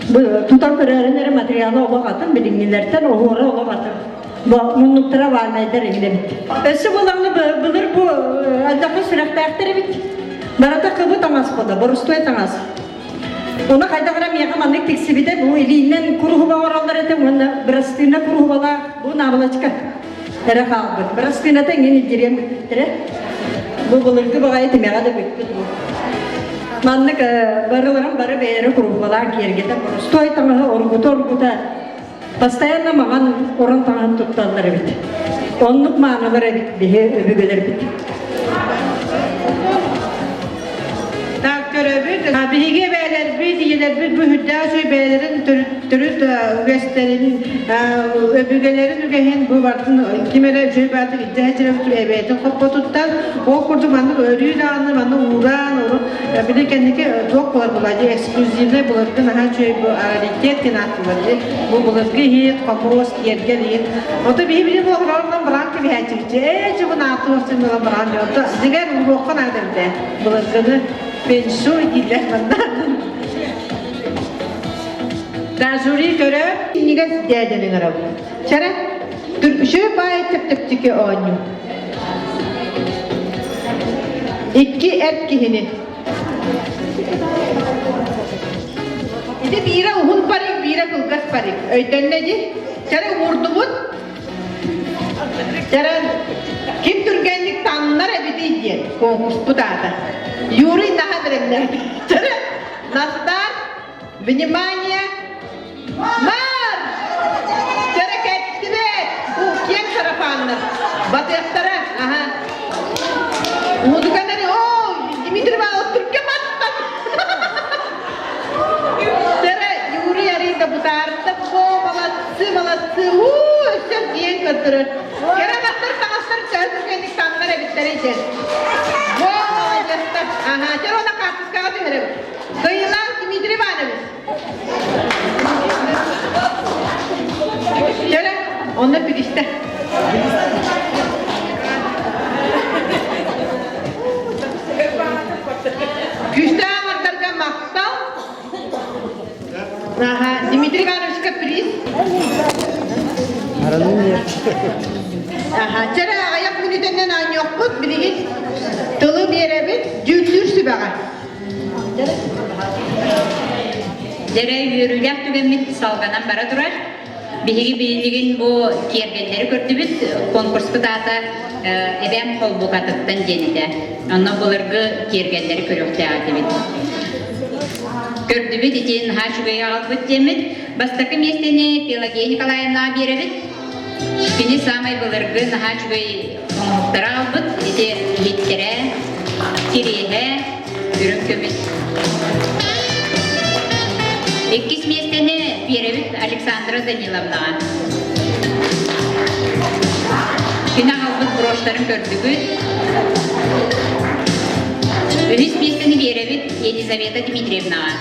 Бу тутан көрөөрүн эрэ материала олох атын, билиҥҥилэртэн оһуора олох атын. Бу муннуктара ваннайдар иҥнэбит. Өссө булаҥҥа былыр бу алдьархай сүрэхтээхтэр эбит. Барыта кыбы таҥас буолла, борустуой таҥас. Ону хайдах эрэ миэхэ маннык тиксибитэ, бу илиинэн куруһуба оҥороллор этэ уонна бырастыына куруһубалаах бу наволочка эрэ хаалбыт. Бырастыыната иҥин илдьириэн бүппүттэрэ. Бу былыргы баҕайы тимэҕэ да бүппүт бу. Маннык барыларын бары бэйэлэрэ куруһубалаан киэргэтэн боростуой таҥаһы оргута-оргута постоянно маҥан орон таҥаһын тутталлар эбит. Оннук маанылар эбит биһи өбүгэлэрбит. Так көрөбүт. Биһиги эбээлэрбит, ийэлэрбит бу үрдээх үчүгэй бэйэлэрин төрүт үгэстэрин, өбүгэлэрин үгэһин бу барытын ким эрэ үчүгэй баатык илдьэ сылдьар эбээтин хоппотуттан ол курдук маннык өрүү даҕаны маннык уураан урут били кэнники туох буолар була дии эксклюзивнай былыргы наһаа үчүгэй бу раритет диэн ааттыылар дии бу былыргы иһит хомуос киэргэл иһит ото биһи били бу оһорорунан быраан кэбиһээччибит ээ чубун ааты уостун буолан быраан ото дьиҥэр уруохха наада эбит ээ былыргыны фэншуй дииллэр манна Да жюри көрө иннигес дээдэнин ыҥырабыт. Чара, түркүшү баай чэпчэпчики оонньуу. Икки эр киһини. Ити биирэ уһун парик, биирэ кылгас парик. Өйдөннө дии? Чара уурдубут. Чара ким түргэнник таҥнар эбитий диэн конкурспут аата. Юрий наһаа бэлэмнээх. Чара на старт, внимание, Марш! Чэрэкэттибэт! Киэҥ сарафаннар. Батыахтара. Аха. Музыканан, о, Дмитрий Иванович түркө баттан. Чэрэ, Юрий арыйда бутаарда. О, молодцы, молодцы. Уу, өссө диэн көрдөрөр. Кэрэ аттар таҥастар төһө түргэнник таҥнар эбиттэр диэн. О, молодецтар. Аха, чэр оны хаартыскаҕа түһэрэбит. Кыайыылаах Дмитрий Иванович. Кэлэ, онно тигистэ. Күүстээх аҥардарга махтал. Ага, Дмитрий Ивановичка приз. Аха, чэрэ аҕыйах мүнүүтэннэн аанньуохпут, билигин тылы биэрэбит дьүүллүүр сүбэҕэ. Дьэрэ үөрүүлээх түгэммит салҕанан бара турар. Биһиги билигин бу киэргэллэри көрдүбүт. Конкурспут аата Эбэм холбукатыттан диэн этэ. Онно былыргы киэргэллэри көрүөхтээх этибит. Көрдүбүт ити наһаа үчүгэй аҕалбыт диэммит. Бастакы миэстэни Пелагея Николаевнаҕа биэрэбит. Кини саамай былыргы наһаа үчүгэй оҥоһуктары аҕалбыт. Ити иһиттэрэ, кириэһэ, үрүҥ көмүс. Иккис миэстэни биэрэбит Александра Даниловнаҕа. Кини аҕалбыт брошьтарын көрдүгүт. Үһүс миэстэни биэрэбит Елизавета Дмитриевнаҕа.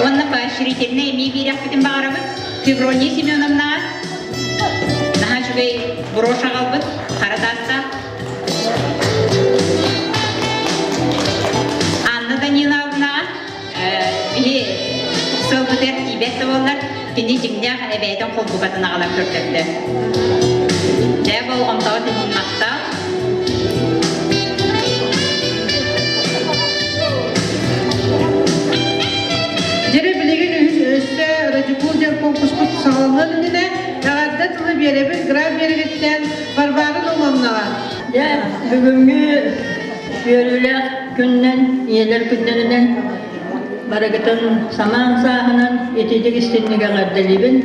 Уонна поощрительнай эмиэ биэрэхпитин баҕарабыт. Феврония Семеновнаҕа наһаа үчүгэй брошь аҕалбыт, хара таастаах. Анна Даниловнаҕа биһи сылбытыгар тиийбэт да буоллар, кини дьиҥнээх эбээтин холбукатын аҕалан көрдөрдө. Дьэ, болҕомтоҕут иһин махтал. Дьэрэ билигин үһүс өссө Радикул диэн конкурспут саҕаланыан иннинэ эҕэрдэ тылы биэрэбит граф биэригиттэн Варвара Наумовнаҕа. Дьэ, бүгүҥҥү үөрүүлээх күннэн, ийэлэр күннэринэн барыгытын самаан сааһынан итиитик истинник эҕэрдэлиибин.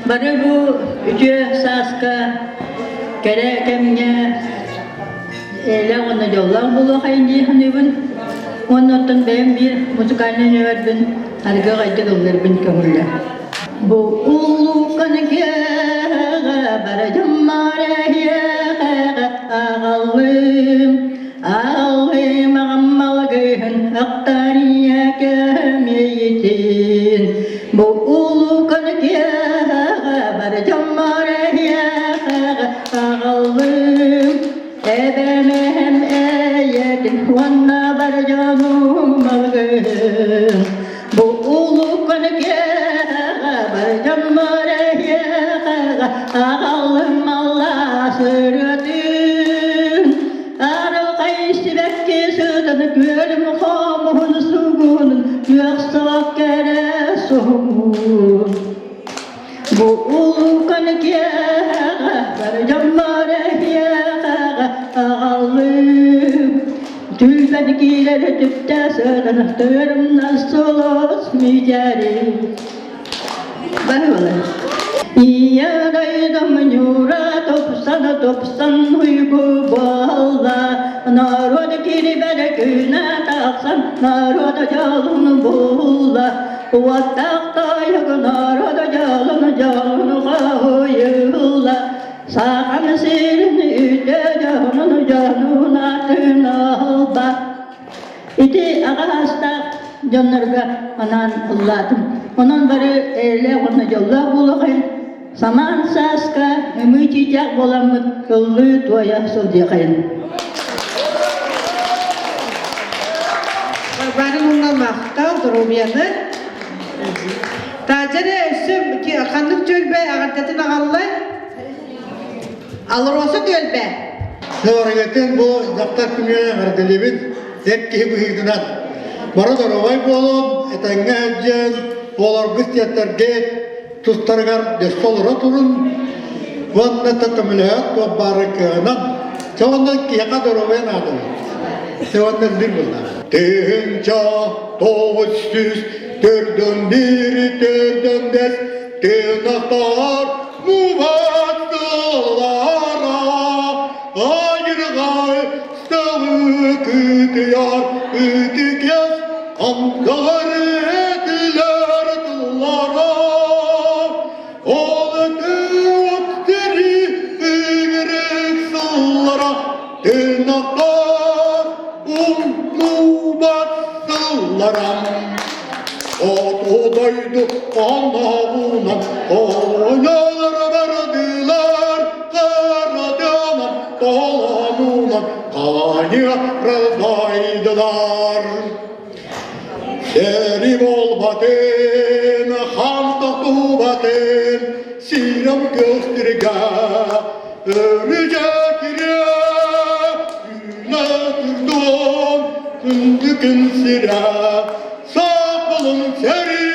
Бары бу үтүө сааска кэрэ кэмҥэ эйэлээх уонна дьоллоох буолуохайын дии саныыбын. Уонна оттон бэйэм биир музыкальнай нүөмэрбин аргы аҕайдык ыллыырбын көҥүллэ. Бу улуукан киэҕэ бары дьоммор эһиэхэҕэ аҕаллым, аҕаллым аҕам алгыһын ахтарыйа кэмиэйитин. Бу улуукан киэҕэ бары дьоммор эһиэхэҕэ аҕаллым, эбэм эһэм эйэтин уонна бар дьонум алгыһын. Бу улуукан киэҕэ бар дьоммор эһиэхэҕэ аҕаллым аллаас ырыатын. Арылхай сибэкки сытын күөлүм хомуһун сугунун күөх сылах кэрэ суһумун. Бу улуукан киэҕэ бар дьоммор эһиэхэҕэ аҕаллым. Түлбэн киирэр түптэ сытан тыырымна сулус мичээрин. Барылы. Ийэ дойдум ньуура тупсан тупсан уйгу буолла. Народ кирибэр күнэ тахсан народ дьолун булла. Уоттаах тойук народ дьолун дьолун хоһуйулла. Сахан сирин үтө дьонун дьонун атын алба. Ити аҕа саастаах дьоннорго анаан ыллаатым. Онон бары эйэлээх уонна дьоллоох буолуохайын, самаан сааска ымыы чыычаах буоламмыт ыллыы туойа сылдьыахайын. Варвара Нуна махтал, доруобуйаны. Таажара өссө ханнык түөлбэ эҕэрдэтин аҕаллай? Алроса түөлбэ. Дорогатын бу дьахтар күнүнэн эҕэрдэлиибит эр киһи быһыытынан бары доруобай буолун, этэҥҥэ сылдьын, оҕолоргут сиэттэргит тустарыгар дөссө олоро турун уонна да көмөлөһөр туох баары кыаҕынан чэ уонна киһиэхэ доруобуйа наада чэ уонна өллүр буоллаҕа 1900 төрдөн бири төрдөн бес тыынахтар Мубаттылара айырҕай сылы кытыйар ытыкес андылар этилер тыллара ол өттүри ыгырык сыллара тыынахтар умнубат сыллара. Хоту дойду онноҕунан оҕонньолор бардылар, Харатынан толонунан хайыра дайдылар. Сери болбатын, хан тохтубатын, сирем көстүргэ, өрүдэ кире, үүнэ турдун, күндүкүн сирэ, сапылын сери,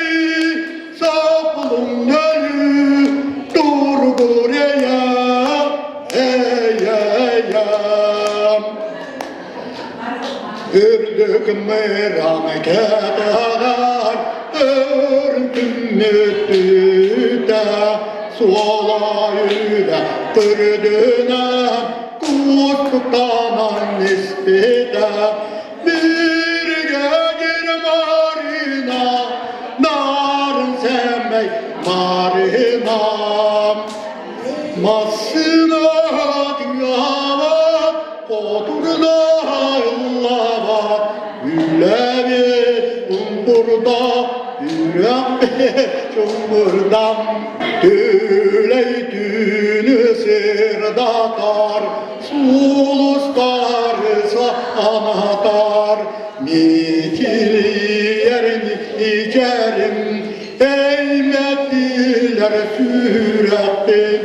сапылын өлü, тургурея, ey-ey-ey. Үрдүк мырам кэтээр, өртүммүттүтэ, суола үрэ төрдүнэн, кустуктанан испитэ. Бииргэ Марина, нарын сэмэй Марина. Массына тыаҕа хотурда ыллаабат, үлэбит умпурда, үрэхпит чуҥкурдам. Түлэй түүнү сырдатар, сулустары санатар, мичилийэрин ичэрим, эймэтилэр сүрэхпин.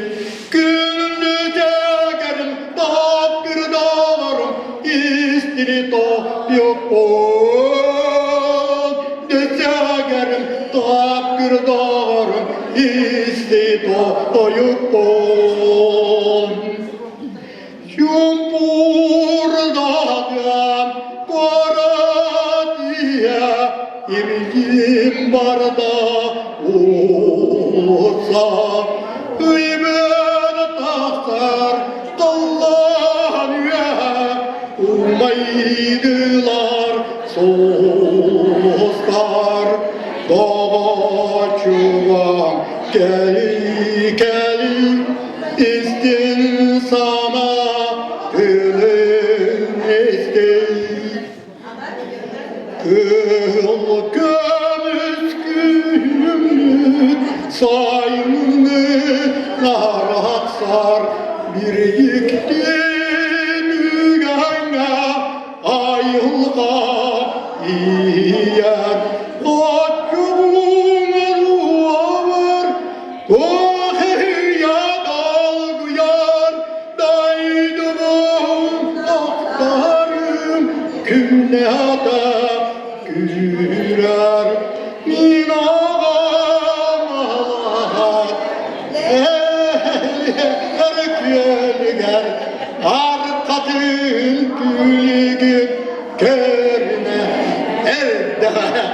Күндү дьэгэрим, таптырдарым, истини топпуппун. Дьэгэрим, таптырдарым, исти тойукпун. Чумпурдагам коратия, Иргим барда улуса, Үйбен тахсар таллан үйе, Умайдылар соостар, Доҕоччугам кэли кэли, Истин сана тылын истин. Кыһыл көмүс күһүммүт сайыны арахсар bir yıktın ügenge айылға иер Отчугун уабар, Кохия долгуяр, Дайдыбын ақтарым, Күнәта күрәр, Мин ағам алаһат, Эр күөлүгэр арқатын күлүгүн көрүнэ эрдэҕэ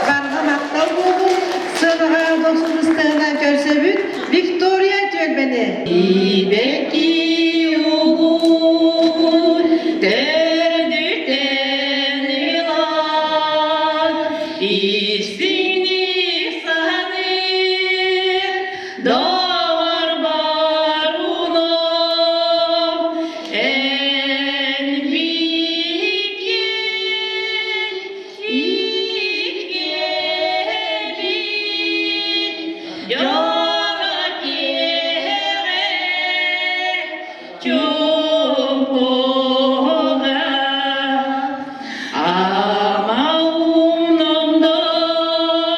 Барҕа махтал буолун, сыанаҕа дохсун ыстыгынан көрсөбүт Виктория түөлбэни. Ибэки угун төрдүтэн ылан, истиҥник саныыр доҕор боруном, эн миигин иккиэбит дьоро киэһэ чуҥкуга ама умномдор.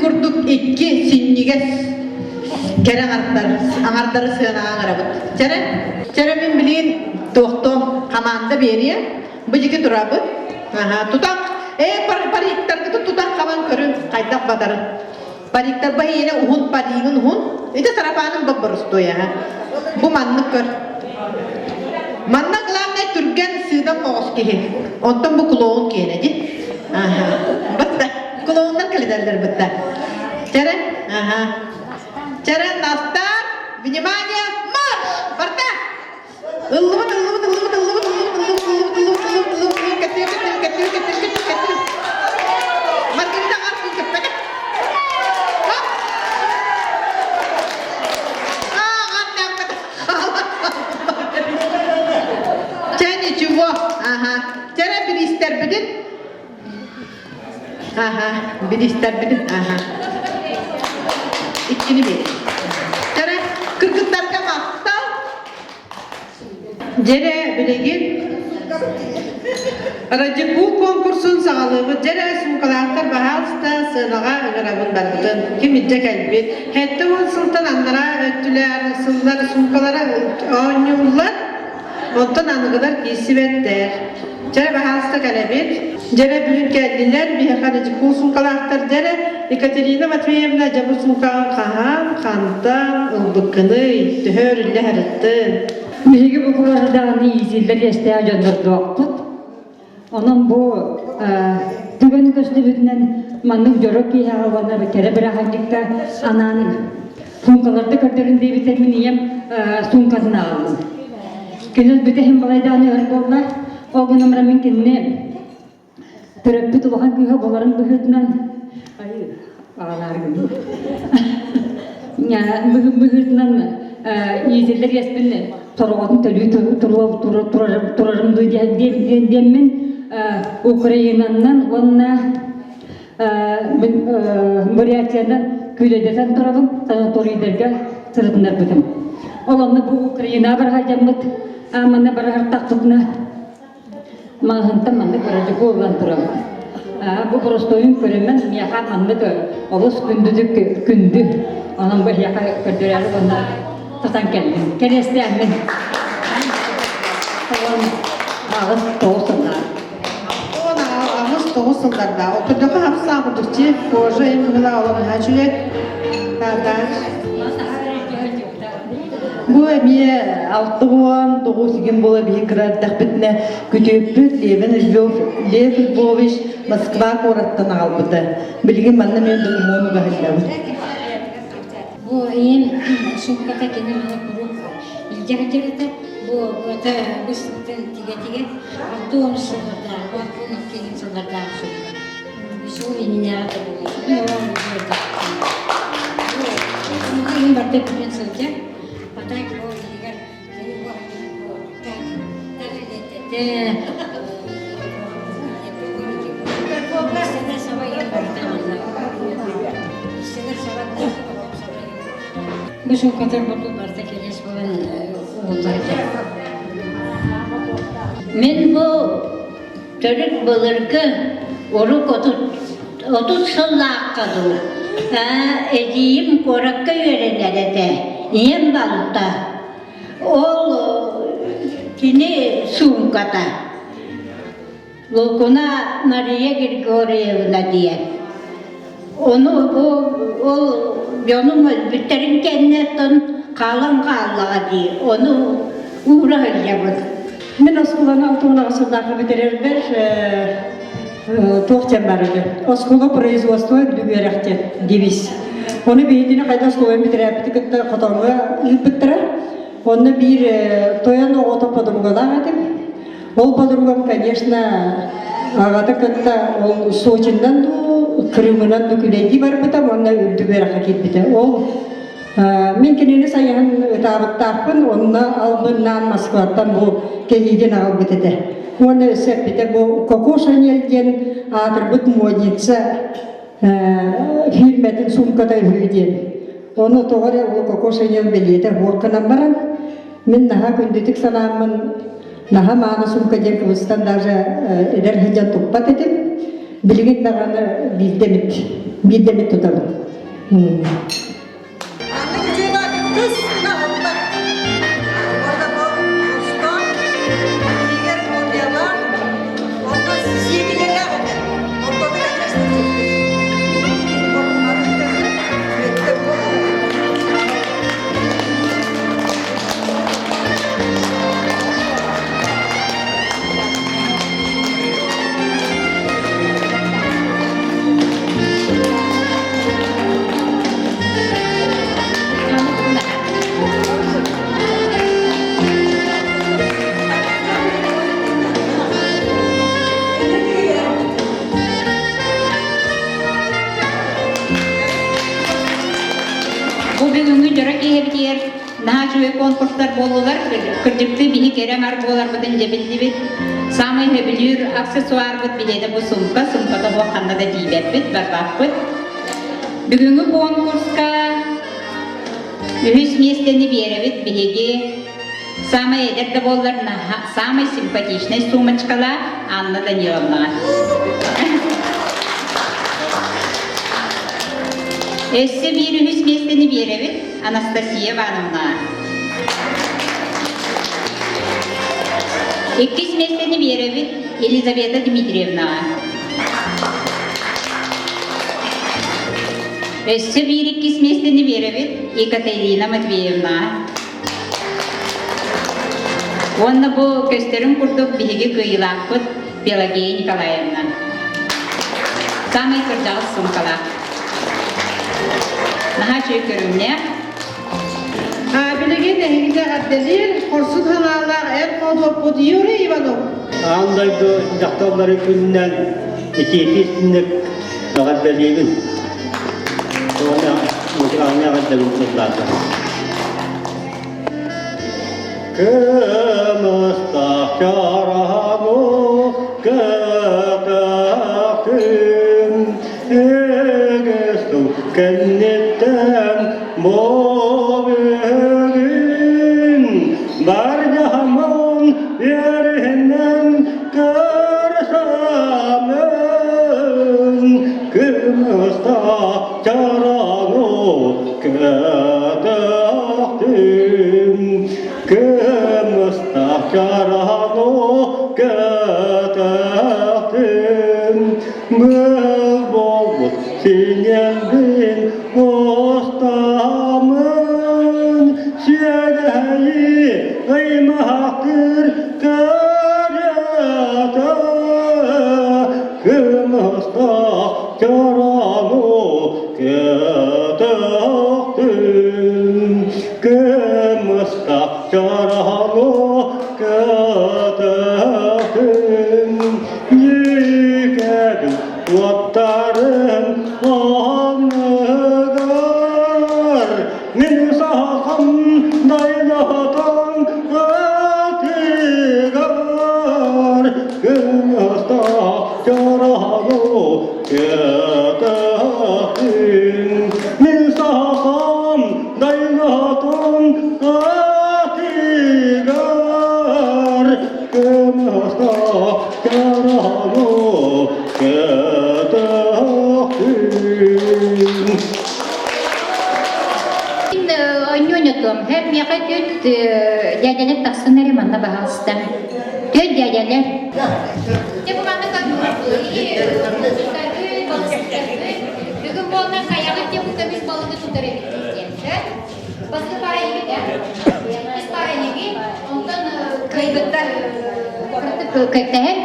курдук икки синньигэс кэрэ аҥардар, аҥардары сыанаҕа ыҥырабыт. Чэрэ, чэрэ мин билигин туохтуом хамаанда биэриэ, бу дьики турабыт. Аха, тутах, ээ париктаргытын тутах хабан көрүн, хайдах батарын. Париктар баһиэнэ уһун паригын уһун. Ити сарафаным бобборустуой аха. Бу маннык көр. Манна главное түргэн сыыдам оҕус киһи. Онтон бу клоун киэнэ ди. Аха. Бытта. Клоуннар кэлидэллэр бытта. Чэрэ. Аха. Чэрэ, на старт. Внимание, марш! Барда! Ыллыбыт, ыллыбыт, ыллыбыт, ыллыбыт, ыллыбыт, ыллыбыт, ыллыбыт, ыллыбыт, ыллыбыт, ыллыбыт, ыллыбыт, кэттигэ, кэттигэ, кэттигэ, кэттигэ, кэттигэ, кэттигэ. Маргарита аркын көппөтө. Чэ, ничего. Ага. Чэрэ бириистэрбитин. Ага, бириистэрбитин. Ага. Иккини биэр. Чэрэ, кыргыттарга махтал. Дьэрэ билигин Радикул конкурсун саҕалыыбыт. Дьэрэ суумкалаахтар баһаалыста сыанаҕа ыҥырабын барбытын. Ким илдьэ кэлбит. 70 сылтан аннараа өттүлэр сыллар суумкалара оонньууллар. Онтон аныгылар киирсибэттэр. Дьэрэ баһаалыста кэлэбит. Дьэрэ бүгүн кэллилэр. Биһиэхэ Радикул суумкалаахтар дьэрэ Екатерина Матвеевна дьэ бу суумкаҕын хаһан, хантан ылбыккыный? Төһө өрүллэ сырыттын? Биһиги бу кураһыдаҕаны иитиллэр иэстээх дьоннордоохпут. Онон бу түгэн көстүбүтүнэн маннык дьоро киэһэҕэ уонна кэрэ бырааһынньыкка анаан суумкаларда көрдөрүн диэбитэ мин ийэм суумкатын аҕаллым. Кини бүтэһин балайдаан өр буолла. Ол гынан баран мин кинини Төрөппүт улахан кыыһа буоларын быһыытынан быһыытынан иитиллэр иэспин сороҕотун төлүү турарым дуу диэммин Украинанан уонна Бурятиянан күүлэйдэтэн турабын санаторийдарга сырытыннарбытым. Ол онно бу Украина бараһайдаммыт манна бараһартахпытына Маҕаһыынтан маннык бырачыку ылан турабын. Бу боростуойун көрөммүн миэхэ маннык олус күндүтүк күндү. Онон бу эһиэхэ көрдөрөөрү уонна тутан кэллим. Кэриэстээммин. 89 сыллаах. 89 сылларда. Отурдоха хапсаа курдукчи кожа им быһыла олон үчүгэй. Бу эмиэ 69 игин буола биһи кыра эрдэхпитинэ күтүөппүт Левин Львов, Лев Львович Москва куораттан аҕалбыта. Билигин манна мен докумуон угаһыллабыт. Бу ийэм суумката кини маны куруук илдьэ сылдьар этэ. Бу это быстытын тигэ-тигэ 60 сыллардаах, 62 сыллардаах суумка. Суол иннинээҕи да буолуо. Иһин барда бүтэн сылдьар. Патак бу иһигэр кини бу Бу сууккатар бурдук барыта кэлиэс буолан угуллар этэ. Мин бу Төрүт былыргы урук 30 сыллаахха дуу, эдьиийим куоракка үөрэнэр этэ, ийэм балта. Ол кини суумката. Лукуна Мария Григорьевна диэн. Ону бу ол дьонум өлбүттэрин кэнниттэн хаалан хааллаҕа дии, ону уура сылдьабын. Мин оскуоланы 68 сыллаахха бүтэрэрбэр туох диэн бар үһү. Оскуола производство үрдүк үөрэх диэн девиз. Ону биһигини хайда оскуоланы бүтэрээппити кытта хотоҥҥо ыыппыттара. Онно биир тойон оҕото подругалаах этим. Ол подругам, конечно, аҕата кытта ол Сочиннан дуу, Крымынан дуу күлэйдии барбыта уонна үрдүк үөрэххэ киирбитэ. Ол Мин кинини сайыһан ытаабыттаахпын, онно албыннаан Москваттан бу кэһиигин аҕалбыт этэ. Уонна өссө эппитэ бу Коко Шанель диэн аатырбыт модница фирмэтин суумката үһү диэн. Ону тоҕо эрэ ол Коко Шанель бэлиэтэ суох гынан баран, мин наһаа күндүтүк санааммын наһаа мааны суумка диэн кыбыстан даже эдэр сылдьан туппат этим. Билигин даҕаны биирдэ эмит. Биирдэ эмит тутабын. Бу бүгүҥҥү дьоро киэһэбитигэр наһаа үчүгэй конкурстар буоллулар. Кырдьыктыы биһи кэрэ аҥар буоларбытын дьэ биллибит. Саамай сөбүлүүр аксессуарбыт билиэтэ бу сумка. Сумката суох ханна да тиийбэппит, барбаппыт. Бүгүҥҥү конкурска үһүс миэстэни биэрэбит биһиги саамай эдэр да буоллар саамай симпатичнай сумочкалаах Анна Даниловнаҕа. Өссө биир үһүс миэстэни биэрэбит Анастасия Ивановнаҕа. Иккис миэстэни биэрэбит Елизавета Дмитриевнаҕа. Өссө биир иккис миэстэни биэрэбит Екатерина Матвеевнаҕа. Уонна бу көстөрүн курдук биһиги кыайыылаахпыт Пелагея Николаевна. Саамай кырдьаҕас суумкалаах. Наһаа үчүгэй көрүҥнээх. Билигин эһигини эҕэрдэлиир хорсун санаалаах эр хоодуоппут Юрий Иванов. Аан дойду дьахталларын күнүнэн итиитии истинник эҕэрдэлиибин. Уонна музыкальнай эҕэрдэбин тыллаата. Кымыстаах чарану кытахтым, Эгесту кэнниттэн бу бүгүн бар дьаһаммын үөрүһүнэн көрсөмүн кымыстаах чарану кытахтым, кымыстаах чарану кытахтым, Был буолбут синьэлбин устамын, сүөгэйи ыймахтыр кырата, кымыстаах чорону кытахтым, кымыстаах чорону кытахтым. Дьүкэбил уоттарын анныгар мин сахам дайдатан атыгар кымыстаах чарану кытахтын мин сахам дайдатан атыгар кымыстаах Мин ойньуонньутуом, һэр миэхэ түөрт дьээдьэлэр тахсан эрэ манна баһаалыста. Түөрт дьээдьэлэр. Дьэ бу манна Бүгүн буолна хайаҕыт дьэ бу көмүс балыгы тутар эбиккит диэн. Бастакы пара эһиги да? Иккис пара эһиги, онтон кыайбыттар кыайтаһын,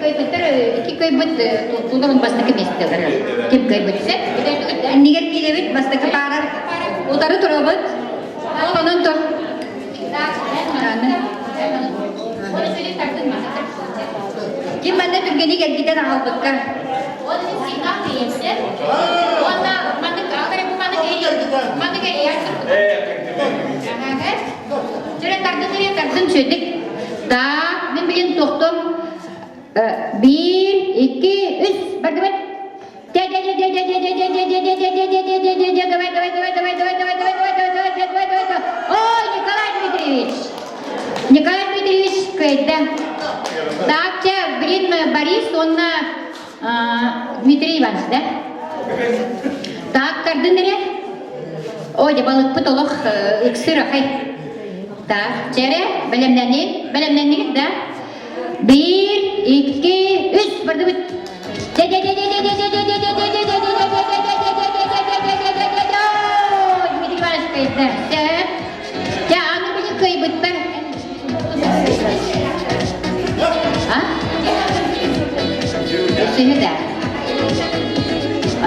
кыайбыттар икки кыайбыт тулларын бастакы миэстэлэр. Ким кыайбыт сөп? Иннигэр киирэбит, бастакы пара. Утары турабыт. Онон тур. Ким манна түргэник эргитэн аҕалбыкка. Тардын сүөдүк. Да, мен билин тохтом. Биир, икки, үс. Бардыбыт. Давай, давай, давай, давай, давай, давай, давай, давай, давай, давай, давай, давай. Ой, Николай Дмитриевич. Николай Дмитриевич кыайда. Так, блин, Борис, он Дмитрий Иванович, да? тардын эрэ. О, дьэ балыкпыт олох ыксыр ахай. Так, чэрэ, бэлэмнэнин, бэлэмнэннигит да? Биир, икки, үс, бардыбыт. Дмитрий Иванович кыайда. Дьэ, аны били кыайбыттар. А? Өссөһү да.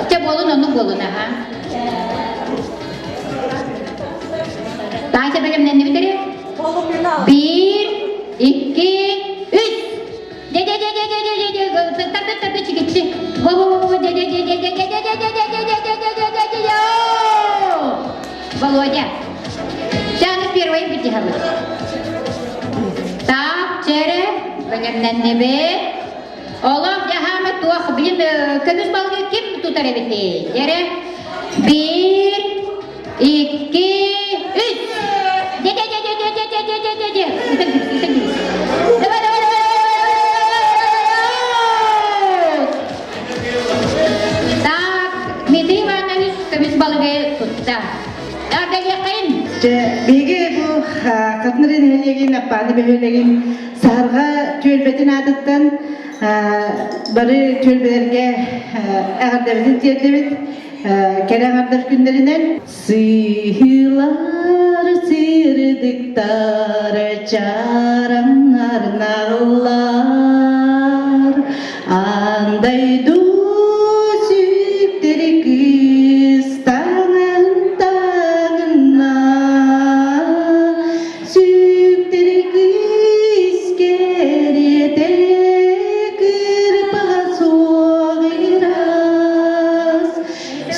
Чэ, буолун, оннук буолун, аха. Таня бэлэмнэннибит эрэ? Биир, икки, үс! Дэ-дэ-дэ-дэ-дэ-дэ-дэ-дэ, чигиччи. Во-во-во, дэ-дэ-дэ-дэ-дэ-дэ-дэ-дэ-дэ-дэ-дэ-дэ-дэ-дэ-дэ. Володя. Чаны первый битиһабыт. Так, чэрэ, бэлэмнэннибит. Олох дьаһаама туох, билим көмүс балыгы ким тутар эбитий? Дьэрэ, биир, икки, үс. Дэ-дэ-дэ-дэ-дэ-дэ-дэ-дэ-дэ. Ытан кэбис, ытан кэбис. Давай, давай, давай, Так, Дмитрий Иванович көмүс балыгы тутта. Ардалиэххайын. Биһиги бу Хатныры нэһилиэгин, Аппааны бөһүөлэгин Саһарҕа түөлбэтин аатыттан бары түөлбэлэргэ эҕэрдэбитин тиэрдэбит. Кэрэ аҥардар күннэринэн Сыһыылар сырдыктар чараннар наҕыллар Аан дойду сүктэри кыыс таҥын таҥынна Сүктэри кыыс кэриэтэ кырпаҕа суох ыраас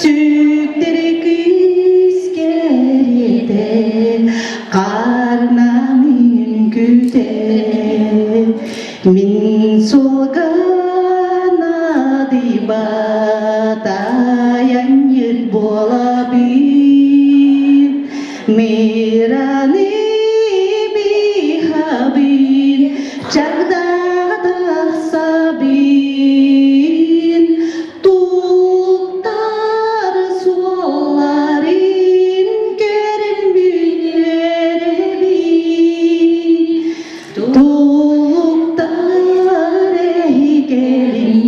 Сүктэри кыыс кэриэтэ Харнамын күтэр Мин суолга наадыйбат айанньыт буолабын Мираны бихабын чагдаҕа тахсабын Тултар суолларын көрөн үөрэбин Тулуктар эһикэлин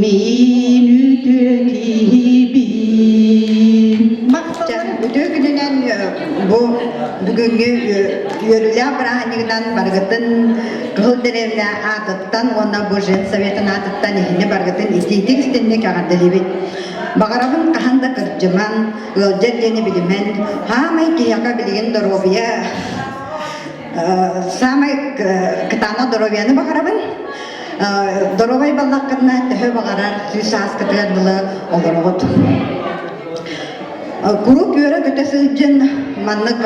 мин үтүө киһибин. Үтүө күнүнэн бу бүгүҥҥү үөрүүлээх бырааһынньыгынан барыгытын Кыһыл дэриэбинэ аатыттан уонна бу женсоветын аатыттан иһини барыгытын итиитик истинник эҕэрдэлиибит. Баҕарабын хаһан да кырдьыман, ыалдьар диэни билимэн, хаамай киһиэхэ билигин доруобуйа Саамай кытаанах доруобуйаны баҕарабын. Доруобай баллаххытына төһө баҕарар сүүс сааскытыгар дылы олороҕут. Куруук үөрэ-көтө сылдьын маннык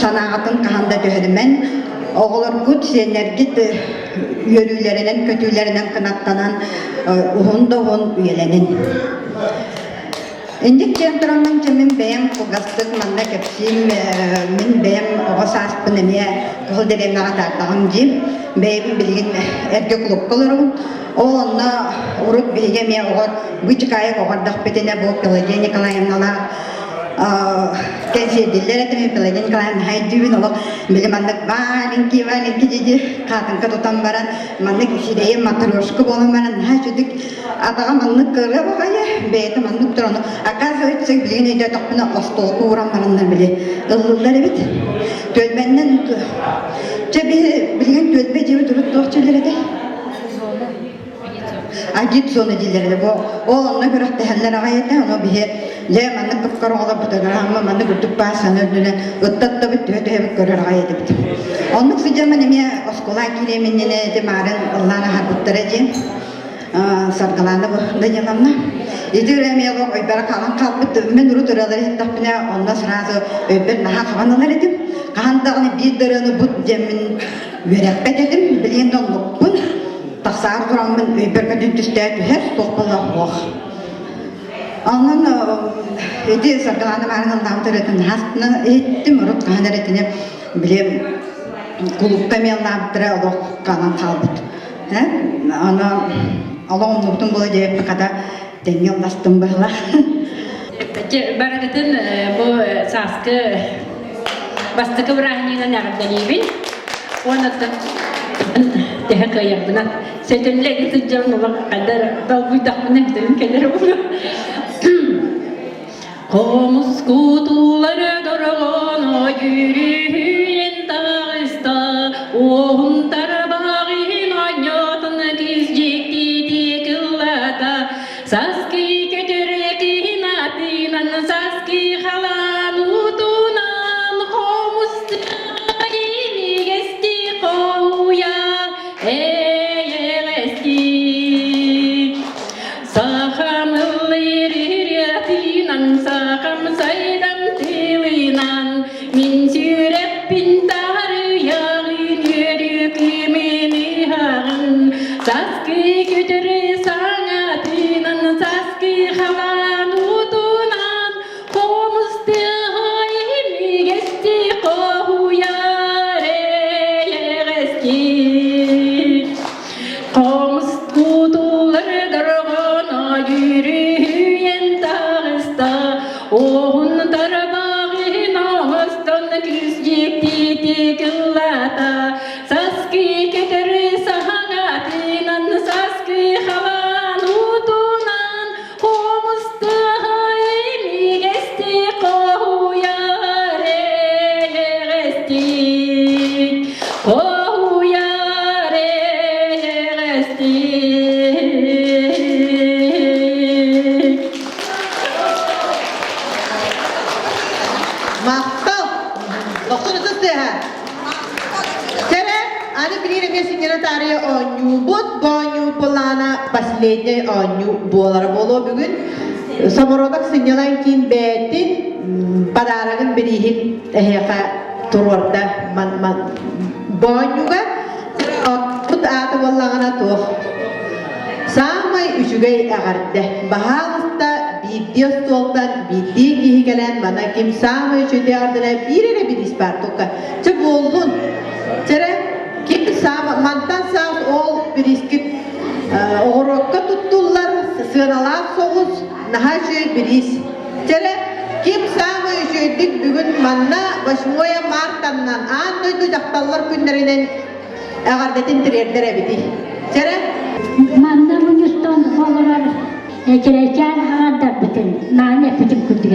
санааҕытын хаһан да түһэримэн, оҕолоргут, сиэннэргит үөрүүлэринэн, көтүүлэринэн кынаттанан уһун да уһун үйэлэнин. Инник диэн тураммын дьэ мин бэйэм кылгастык манна кэпсиим мин бэйэм оҕо сааспын эмиэ Кыһыл дэриэбинэҕэ атаардаҕым дии. Бэйэбин билигин эргэ кулукка олоробун. Ол онно урут биһиги эмиэ оҕор быычыкаайык оҕордохпүтүнэ бу Пелагея Николаевналаах кэнсиэрдиллэр этим Пелагея Николаевна хайдыыбын олох били маннык маленький маленький диди хаатыҥка тутан баран маннык сирэйим матрешка буолан баран наһаа үчүгдүк Атаҕа маннык кыра баҕайы, бэйэтэ маннык туран, оказывается, билигин өйдөөтөхпүнэ остуолга ууран бараннар били ыллыллар эбит. Түөлбэннэн чэ билигин түөлбэ дьиэбит урут туох дьиэлэр этэй? Агит зона дииллэр этэ. Бу ол онно күрэхтэһэллэр аҕай этэ. Ону биһи дьэ маннык кыпкар оҕолор фотограмма маннык үрдүк баасаны үрдүнэн ыттаттабыт түһэ-түһэбит көрөр аҕай этибит. Оннук сыдьаммын эмиэ оскуола киириэм иннинэ ити маарын ыллаан аһарбыттара диэн Саргылаана Даниловна. Ити ырыа эмиэ олох өйбөр хаалан хаалбыт. Мин урут ырыалары иһиттэхпинэ, онно сразу өйбөр наһаа хабан ылар этим. Хаһан даҕаны биир да ырыаны бут диэммин үөрэппэт этим. Билигин да оннукпун. Тахсаар тураммын өйбөр көтүн түстээ түһэр, туох буолла Онон ити Саргылаана Маарын ыллаабыт ырыатын наһаа иһиттим. Урут хаһан эрэ итини били кулуупка эмиэ ыллаабыттара олох хаалан хаалбыт. Аны олох умнубутум буола диэбиппин хата. Тэҥҥэ ылластым быһылаах. Барыгытын бу сааскы бастакы бырааһынньыгынан эҕэрдэлиибин. Уонна төһө кыайарбынан сөтөллө сылдьан олох хайдар долгуйдахпына бүтүн кэлэр буолуо. Хомус кутуулары дорогоно жүрүһүйэн таҕыста, уоһун тарбаҕын оонньотун кис дьиктити кыллата, саскы көтөр киһин атынан саскы халаан утунан хомус имигэсти хоһуйа эйэҕэсти. Сахам ыллыыр ырыатынан, сахам сайдам тылынан, мин сүрэхпин таарыйаҕын, үөрүү ыһаҕын. Саскы көтөр саҥатынан, саскы халаан уутунан, хомус тыаһа имигэсти хоһуйар эйэҕэсти. Хомус кутулар дорҕоно үөрүйэн таҕыста, Уһун тарбаҕын оҥостон күүс дьиктити кыллата, Саскы көтөр саһаҥатынан, саскы халаан уутунан, Хомус тыаһа имигэсти хоһуйар эйэҕэстик. Хоһуйар эйэҕэстик. Махтал! Дохсун ытыс тыаһа. Кэрэ, аны билигин эмиэ синньэнэ таарыйа оонньуубут. Бу оонньуу былаана последний оонньуу буолара буолуо бүгүн. Самородок сынньалаҥ киин бэйэтин подарогын бирииһин эһиэхэ туруорда бу оонньууга. Оппут аата буоллаҕына туох? Саамай үчүгэй эҕэрдэ. Баһаалыста биирдии остуолтан биирдии киһи кэлэн мана ким саамай үчүгэй эҕэрдэлэ биир эрэ бириис баар тукка. Чэ буоллун. Чэрэ ким саама мантан саас ол бириискит оҕуруокка туттуллар сыаналаах соҕус наһаа үчүгэй бириис. Чэрэ ким саамай үчүгэйдик бүгүн манна 8 мартаннан аан дойду дьахталлар күннэринэн эҕэрдэтин тириэрдэр эбитий. Чэрэ Манна мунньустан олорор эчэрэчээн аҥардарбытын мааны эппитин курдук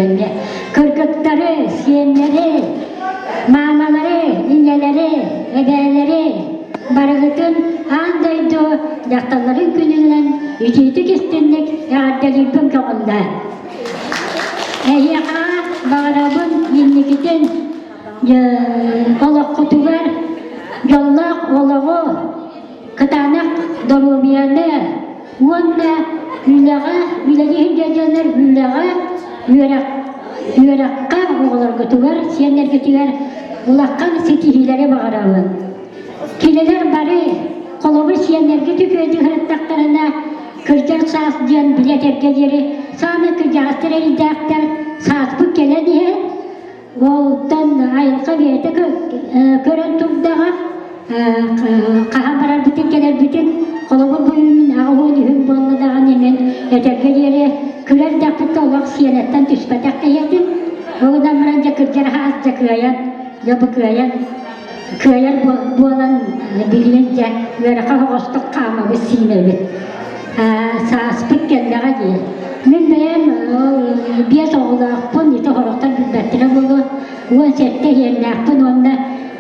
кыргыттары, сиэннэри, маамалары, ийэлэри, эбээлэри барыгытын аан дойду дьахталларын күнүнэн итиитик истинник эҕэрдэлиирбин көҕүллээ. Эһиэхэ баҕарабын инникитин олоххутугар дьоллоох олоҕу, кытаанах доруобуйаны уонна үлэҕэ, үлэлии сылдьар үлэҕэ, үөрэх, үөрэххэ оҕолоргутугар, сиэннэргитигэр улахан ситиһиилэри баҕарабын. Кинилэр бары холобур сиэннэргит үтүөтүк сырыттахтарына, кырдьар саас диэн билэтэргэ диэри саамай кырдьаҕастар эрэйдээхтэр сааспыт кэлэн иһэр Уолтан айылҕа бэйэтэ көрөн турдаҕа, хаһан барарбытын кэлэрбитин, холобур бу үүммүн 83 буолла даҕаны мин этэргэ диэри күлэр дэхпиттэ олох сиэнэттэн түспэтэх киһиэтим. Ол гынан баран дьэ кырдьар хаас дьэ кыайан, дьэ бу кыайан, кыайар буолан билигин дьэ үөрэххэ оҕостук хаамабыт сиинэбит. Сааспыт кэллэҕэ дии. Мин бэйэм ол биэс оҕолоохпун, ити сорохтор билбэттэрэ буолуо. 17 иһиэннээхпин уонна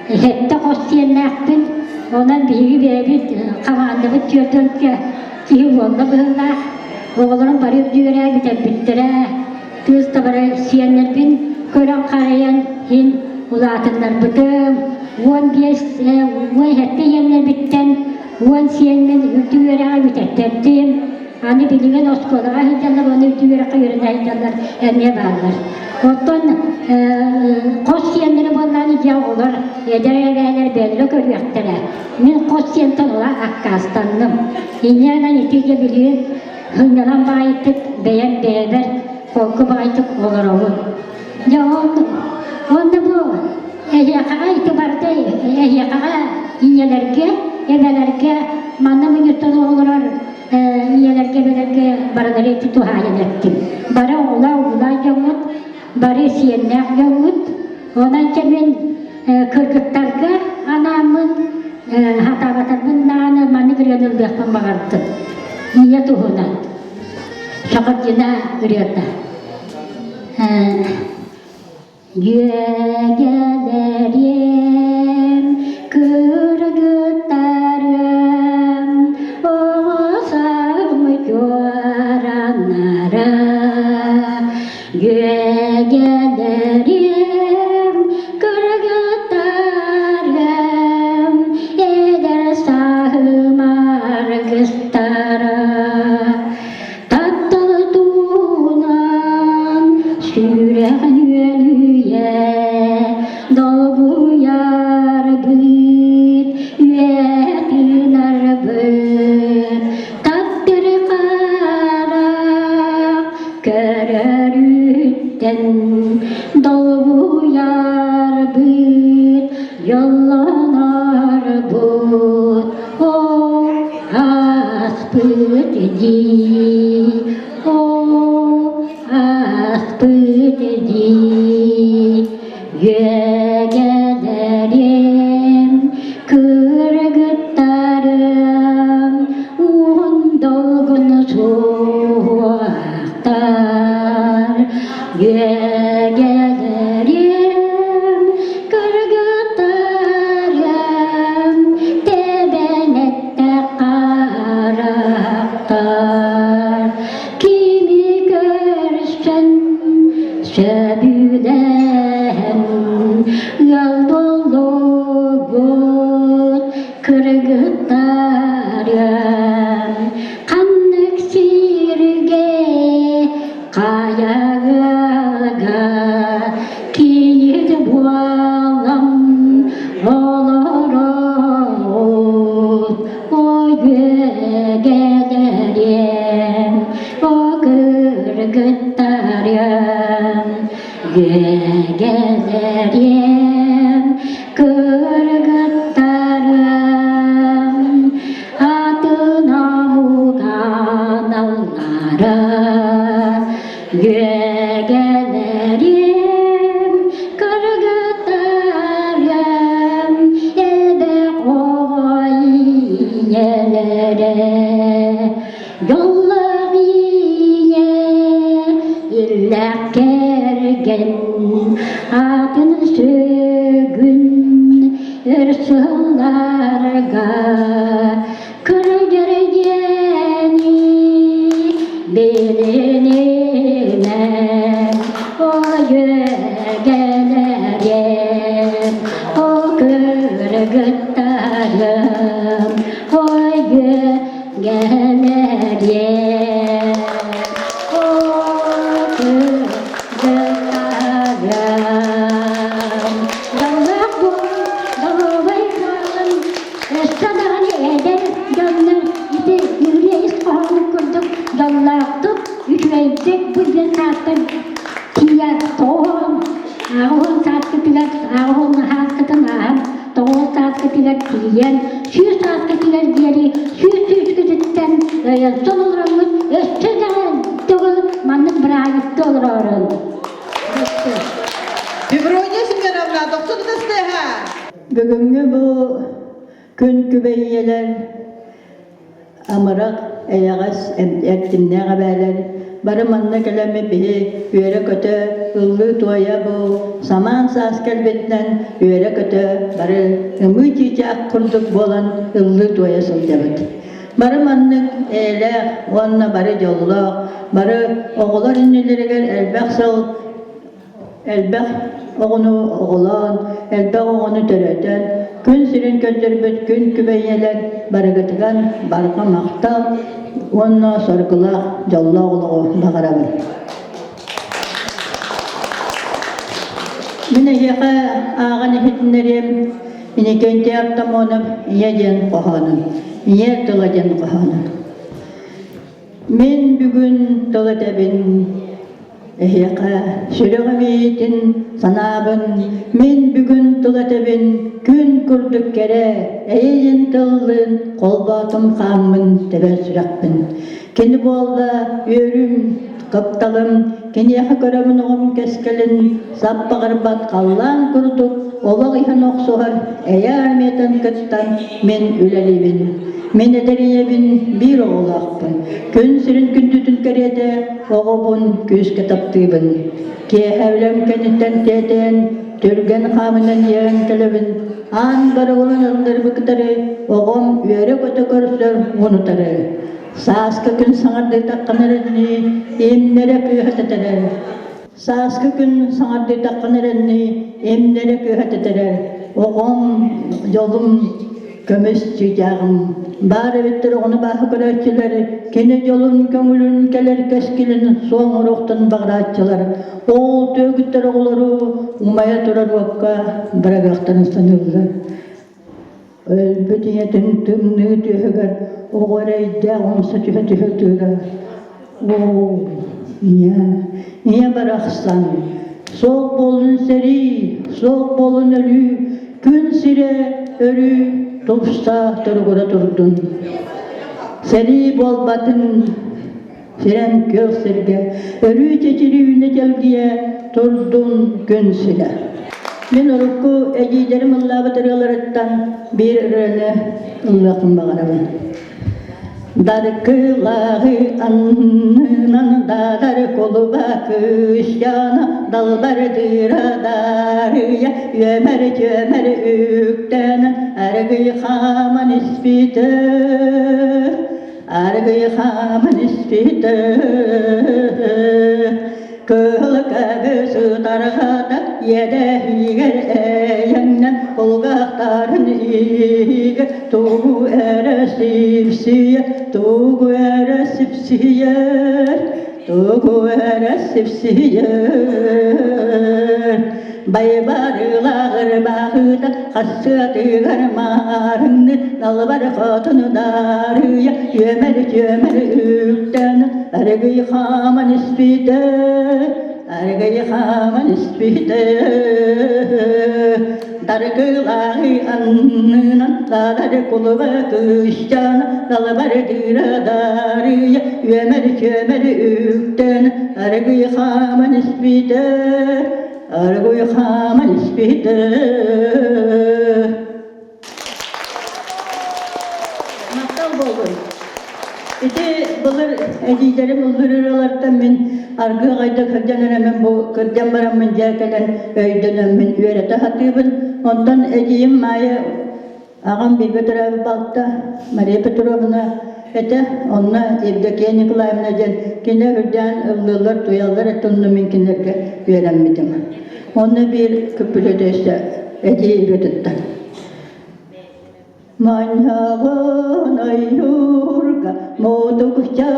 сэттэ хос сиэннээхпин. Онон биһиги бэйэбит хамаандабыт 40 киһи буолла быһыылаах. Оҕолорум бары үрдүгэрэ бүтэрбиттэрэ. Кыыс да бары сиэннэрбин көрөн-харайан иһин улаатыннарбытым. 15, 17 иэннэрбиттэн 10 сиэммин үрдүк үөрэҕи бүтэттэрдим. Аны билигин оскуолаҕа сылдьаллар уонна үрдүк үөрэххэ үөрэнэ сылдьаллар эмиэ бааллар. Оттон хос сиэннэрэ буоллаҕына дьэ оҕолор эдэр эбээлэр бэйэлэрэ көрүөхтэрэ. Мин хос сиэнтэн ыла аккаастанным. Инньэ гынан ити дьэ билигин сынньалаҥ баҕайытык бэйэм бэйэбэр холку баҕайытык олоробун. Дьэ ол уонна бу эһиэхэҕэ ити барыта эһиэхэҕэ ийэлэргэ, эбэлэргэ манна мунньуттан олорор. Ийэлэргэ, эбэлэргэ барылары ити туһаайан эттим. Бары оҕолоо-угулаа дьоҥҥут, бары сиэннээх дьоҥҥут. Онон дьэ мин кыргыттарга анааммын, хатаабатарбын даҕаны маннык ырыаны ыллыахпын баҕардым. Ийэ туһунан. Шахардина ырыата. Дьүөгэлэрим, кыргыттарым, оҕо сааһым чуораннара. Дьүөгэлэрим, кыргыттарым, эдэр сааһым аргыстара. Тапталы туһунан сүрэх үөлүйэ долгуйарбыт, үөтүнэрбит. Таптыр харах көрөрүттэн долгуйарбыт, дьоллонорбут. Оо, ааспыт дии, оо, ааспыт дии, Үөгэлэрим, кыргыттарым, уһун долгун суохтар. Үөгэлэрим, кыргыттарым, тэбэнэтте харахтар. Кими көрсөн сөбүлэһэн ыал боллугут кыргыттарым ханнык сиргэ Хайаҕыга кийиит буолан олороҕут, ой үөгэлэрим, о кыргыттарым, үөгэлэрим, кыргыттарым, атын омуганаллара Үөгэлэрим, кыргыттарым, эбэх оҕо ийэлэрэ, дьоллоох ийэ, иллээх кэргэн, атын сүгүн өр сылларга кырдьар диэни билинимэн ойүөгэлэрим о кыргыттарым ойүөгэлэрим о кыргыттарым Даллаах буолан, доруобай буолан Өссө даҕаны эдэр дьоннор ити Юрий ис хоһоонун курдук дьоллоохтук, үчүгэйдик бу диэн саастан тиийэ тоҕуһун, ааҕыһын сааскытыгар, ааҕыһын сааскытын ааһан, тоҕуһун сааскытыгар тиийэн, сүүс сааскытыгар диэри сүүс сүүскүтүттэн өйөнсөн олороммут өссө даҕаны төгүл маннык бырааһынньыкта олороорун. Феврония Семеновна, дохсун ытыстыаха! Бүгүҥҥү бу күн күбэй ийэлэр, амарах, эйэҕэс, эрчимнээх эбээлэр бары манна кэлэммит биһи үөрэ-көтө, ыллыы-туойа бу самаан саас кэлбитинэн үөрэ-көтө бары ымыы чыычаах курдук буолан ыллыы-туойа сылдьабыт. Бары маннык эйэлээх уонна бары дьоллоох, бары оҕолор иннилэригэр элбэх сыл Элбэх оҕону оҕолоон, элбэх оҕону төрөтөн, күн сирин көрдөрбүт күн күбэй ийэлэр барыгытыгар барҕа махтал уонна соргулаах дьоллоох олоҕу баҕарабын. Мин эһиэхэ ааҕан иһитиннэриэм Иннокентий Артамонов «Ийэ» диэн хоһоонун, «Ийэ тыла» диэн хоһоонун. Мин бүгүн тыл этэбин. Эһиэхэ сүрэҕим иитин санаабын мин бүгүн тыл этэбин күн курдук кэрэ эйигин тыллыын холбоотум хааммын тэбэр сүрэхпин. Кини буолла үөрүүм, кыпталым, киниэхэ көрөмүн оҕом кэскилин саппаҕырбат халлаан курдук олох иһэн охсуһар эйэ армиятын кыттан мин үлэлиибин. Мин эдэр ийэбин биир оҕолоохпун. Күн сирин күндүтүн кэриэтэ оҕобун күүскэ таптыыбын. Киэһэ үлэм кэнниттэн тиэтээн, түргэн хаамынан иэҕэн кэлэбин. Аан барылын ылларбы кытары оҕом үөрэ-көтө көрсөр мунутары. Сааскы күн саҥардыытаххына эрэннии, имнэрэ кыыһа тэтэрэр. Сааскы күн саҥардыытаххына эрэннии, имнэрэ кыыһа тэтэрэр. Оҕом, дьолум, көмүс чыычааҕым. Баар эбиттэр оҕону бааһы көрөөччүлэр, кини дьолун, көҥүлүн, кэлэр кэскилин суон оруохтан баҕарааччылар. Ол түөгүттэр оҕолору умайа турар уокка бырагыахтарын саныыллар. Өлбүт ийэтин тымныы түөһүгэр оҕо эрэйдээх умса түһэ-түһэ ытыыра. Оо, ийэ, ийэ барахсан, суох буолун сэрии, суох буолун өлүү, күн сирэ өрүү тупса туругура турдун. Сэрии буолбатын, сирэн күөх сиргэ өрүү чэчири үүнэ чэлгийэ турдун күн сирэ. Мин урукку эдьиийдэрим ыллаабыт ырыаларыттан биир ырыаны ыллыахпын баҕарабын. Даркылааҕы аннынан дадар кулуба кыысчаана далбар дыра дарыйа үөмэр түөмэр үктэнэн аргый хааман испитэ Аргый хааман испитэ Кыһыл көбүс ытарҕата иэдэһигэр эйэҥнэн кулгаахтарын иһигэр тугу эрэ сипсийэ тугу эрэ сипсийэр тугу эрэ сипсийэр Байбарыылааҕыр баҕыыта хассыатыгар маарыҥны далбар хотуну дарыйа үөмэр-түөмэр үктэн аргый хааман испитэ аргый хааман испитэ Даргылааҕы аннынан дадар кулуба кыысчаана далбар дыра дарыйа үөмэр-түөмэр үктэн аргый хааман испитэ аргый хааман испитэ Махтал буоллун. Ити былыр эдьиийдэрим ыллыыр мин аргы аҕайда кырдьан эрэммин бу кырдьан бараммын дьэ кэлэн өйдөнөммүн үөрэтэ сатыыбын. Онтон эдьиийим Маайа аҕам бииргэ төрөөбүт балта Мария Петровна этэ. Онно Евдокия Николаевна диэн кини үрдээн ыллыыллар, туйаллар этэ, онно мин кинилэргэ үөрэммитим. Онно биир күппүлүөтэ өссө эдьиий ырыатыттан. Манньаҕын ойуурга мутукча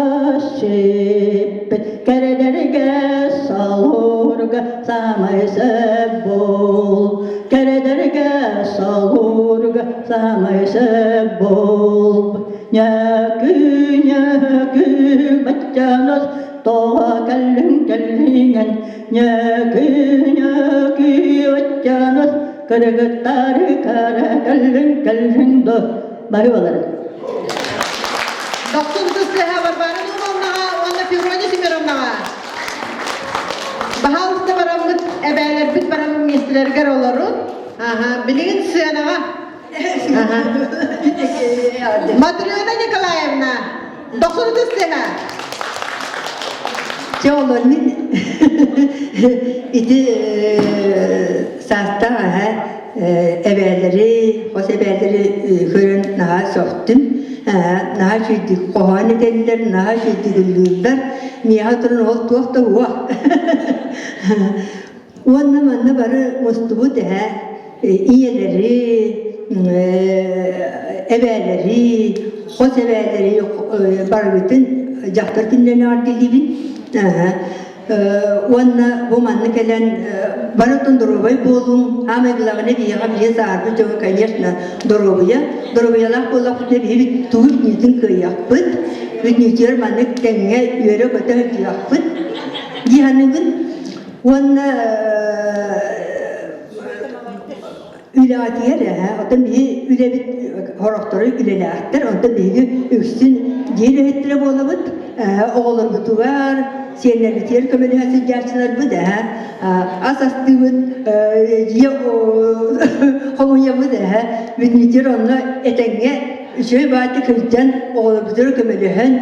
сиппит кэрэлэргэ салуурга саамай сөп буол кэрэлэргэ салуурга саамай сөп буол ньөкү ньөкү баччанос тоҕо кэллиҥ кэллиҥэн ньөкү ньөкү баччанос Кыргыттары кара кэллиҥ кэллиҥ до бары балары. Дохсун сыһа Варвара Нумовнаҕа уонна Феврония Семеновнаҕа. Баһаалыста бараммыт эбээлэрбит баран миэстэлэригэр олорун. Аха, билигин сыанаҕа. Аха. Матрена Николаевна, дохсун сыһа. Чэ олор мин ити саастаах аһа эбээлэри, хос эбээлэри көрөн наһаа сөхтүм. Наһаа үчүгдүк хоһоон этэллэр, наһаа үчүгдүк ыллыыллар. Миэхэ туран ол туох да уох. Уонна манна бары мустубут эһэ ийэлэри, эбээлэри, хос эбээлэри барыбытын дьахтар күннэнэҕэр диибин. Уонна бу манна кэлэн барытын доруобай буолуҥ. Аамай главное биһиэхэ биһи саарбыт дьоҥҥо, конечно, доруобуйа. Доруобуйалаах буоллахпытына биһи тугу бүтүннүүтүн кыайыахпыт. Бүтүннүүтүгэр маннык тэҥҥэ үөрэ-көтө сылдьыахпыт дии саныыбын. Уонна үлэҕитигэр оттон биһи үлэбит хорохтору үлэлээхтэр, онтон биһиги үксүн дьиэ үлэһиттэрэ буолабыт, оҕолорбутугар, сиэннэрбитигэр көмөлөһө сылдьааччыларбыт, ас астыыбыт, дьиэ хомуйабыт, бүтүнүтүгэр онно этэҥҥэ үчүгэй баайдык сылдьан оҕолорбутугар көмөлөһөн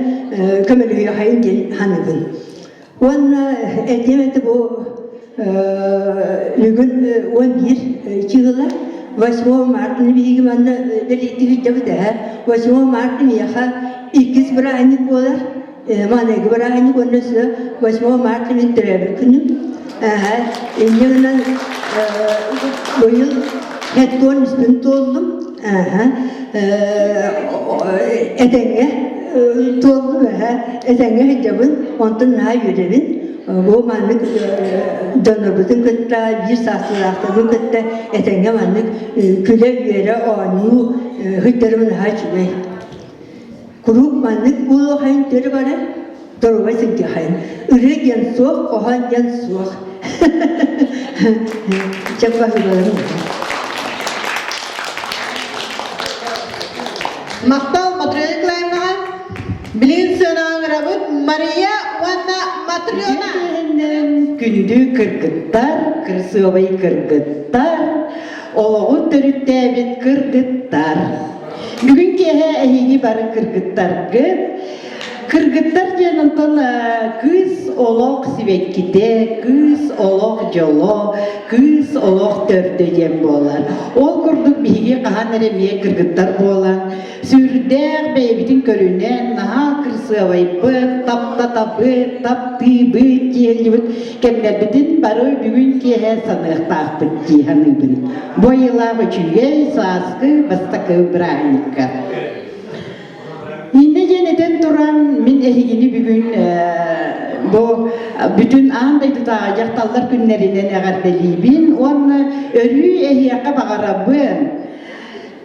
көмөлөһүөхайын диэн саныыбын. Уонна этиэм этэ бу бүгүн 11 чыыла 8 марта биһиги манна бэлиэтии сылдьабыт эһэ 8 марта миэхэ иккис бырааһынньык буолар маныгы бырааһынньык уонна өссө 8 марта мин төрөөбүт күнүм эһэ инньэ гынан быйыл хэттуон үспүн туоллум эһэ этэҥҥэ туоллум эһэ этэҥҥэ сылдьабын онтон наһаа үөрэбин бу маннык дьоннорбутун кытта биир саастыылаахтарбын кытта этэҥҥэ маннык күлэ-үөрэ оонньуу сылдьарым наһаа үчүгэй куруук маннык буолуохайын төрү бары доруобай сылдьыахайын ырыа диэн суох хоһоон диэн суох чэ баһыыбаларым Махтал Матрена Николаевнаҕа. Билигин сыанаҕа Мария уонна Матрена. Күндү кыргыттар, кырасыабай кыргыттар, олоҕу төрүттээбит кыргыттар. Бүгүн киэһэ эһиги бары кыргыттаргыт. Кыргыттар диэн онтон кыыс олох сибэккитэ, кыыс олох дьоло, кыыс олох төрдө диэн буолар. Ол курдук биһиги хаһан эрэ эмиэ кыргыттар буолан, сүрдээх бэйэбитин көрүнэн, наһаа кырсыабайбыт, таптатабыт, таптыыбыт диэллибит кэмнэрбитин бары бүгүн киэһэ саныахтаахпыт дии саныыбын. Бу айылаах үчүгэй сааскы бастакы бырааһынньыкка. Иннэ диэн этэн туран, мин эһигини бүгүн бу бүтүн аан дойдутааҕы дьахталлар күннэринэн эҕэрдэлиибин уонна өрүү эһиэхэ баҕарабын.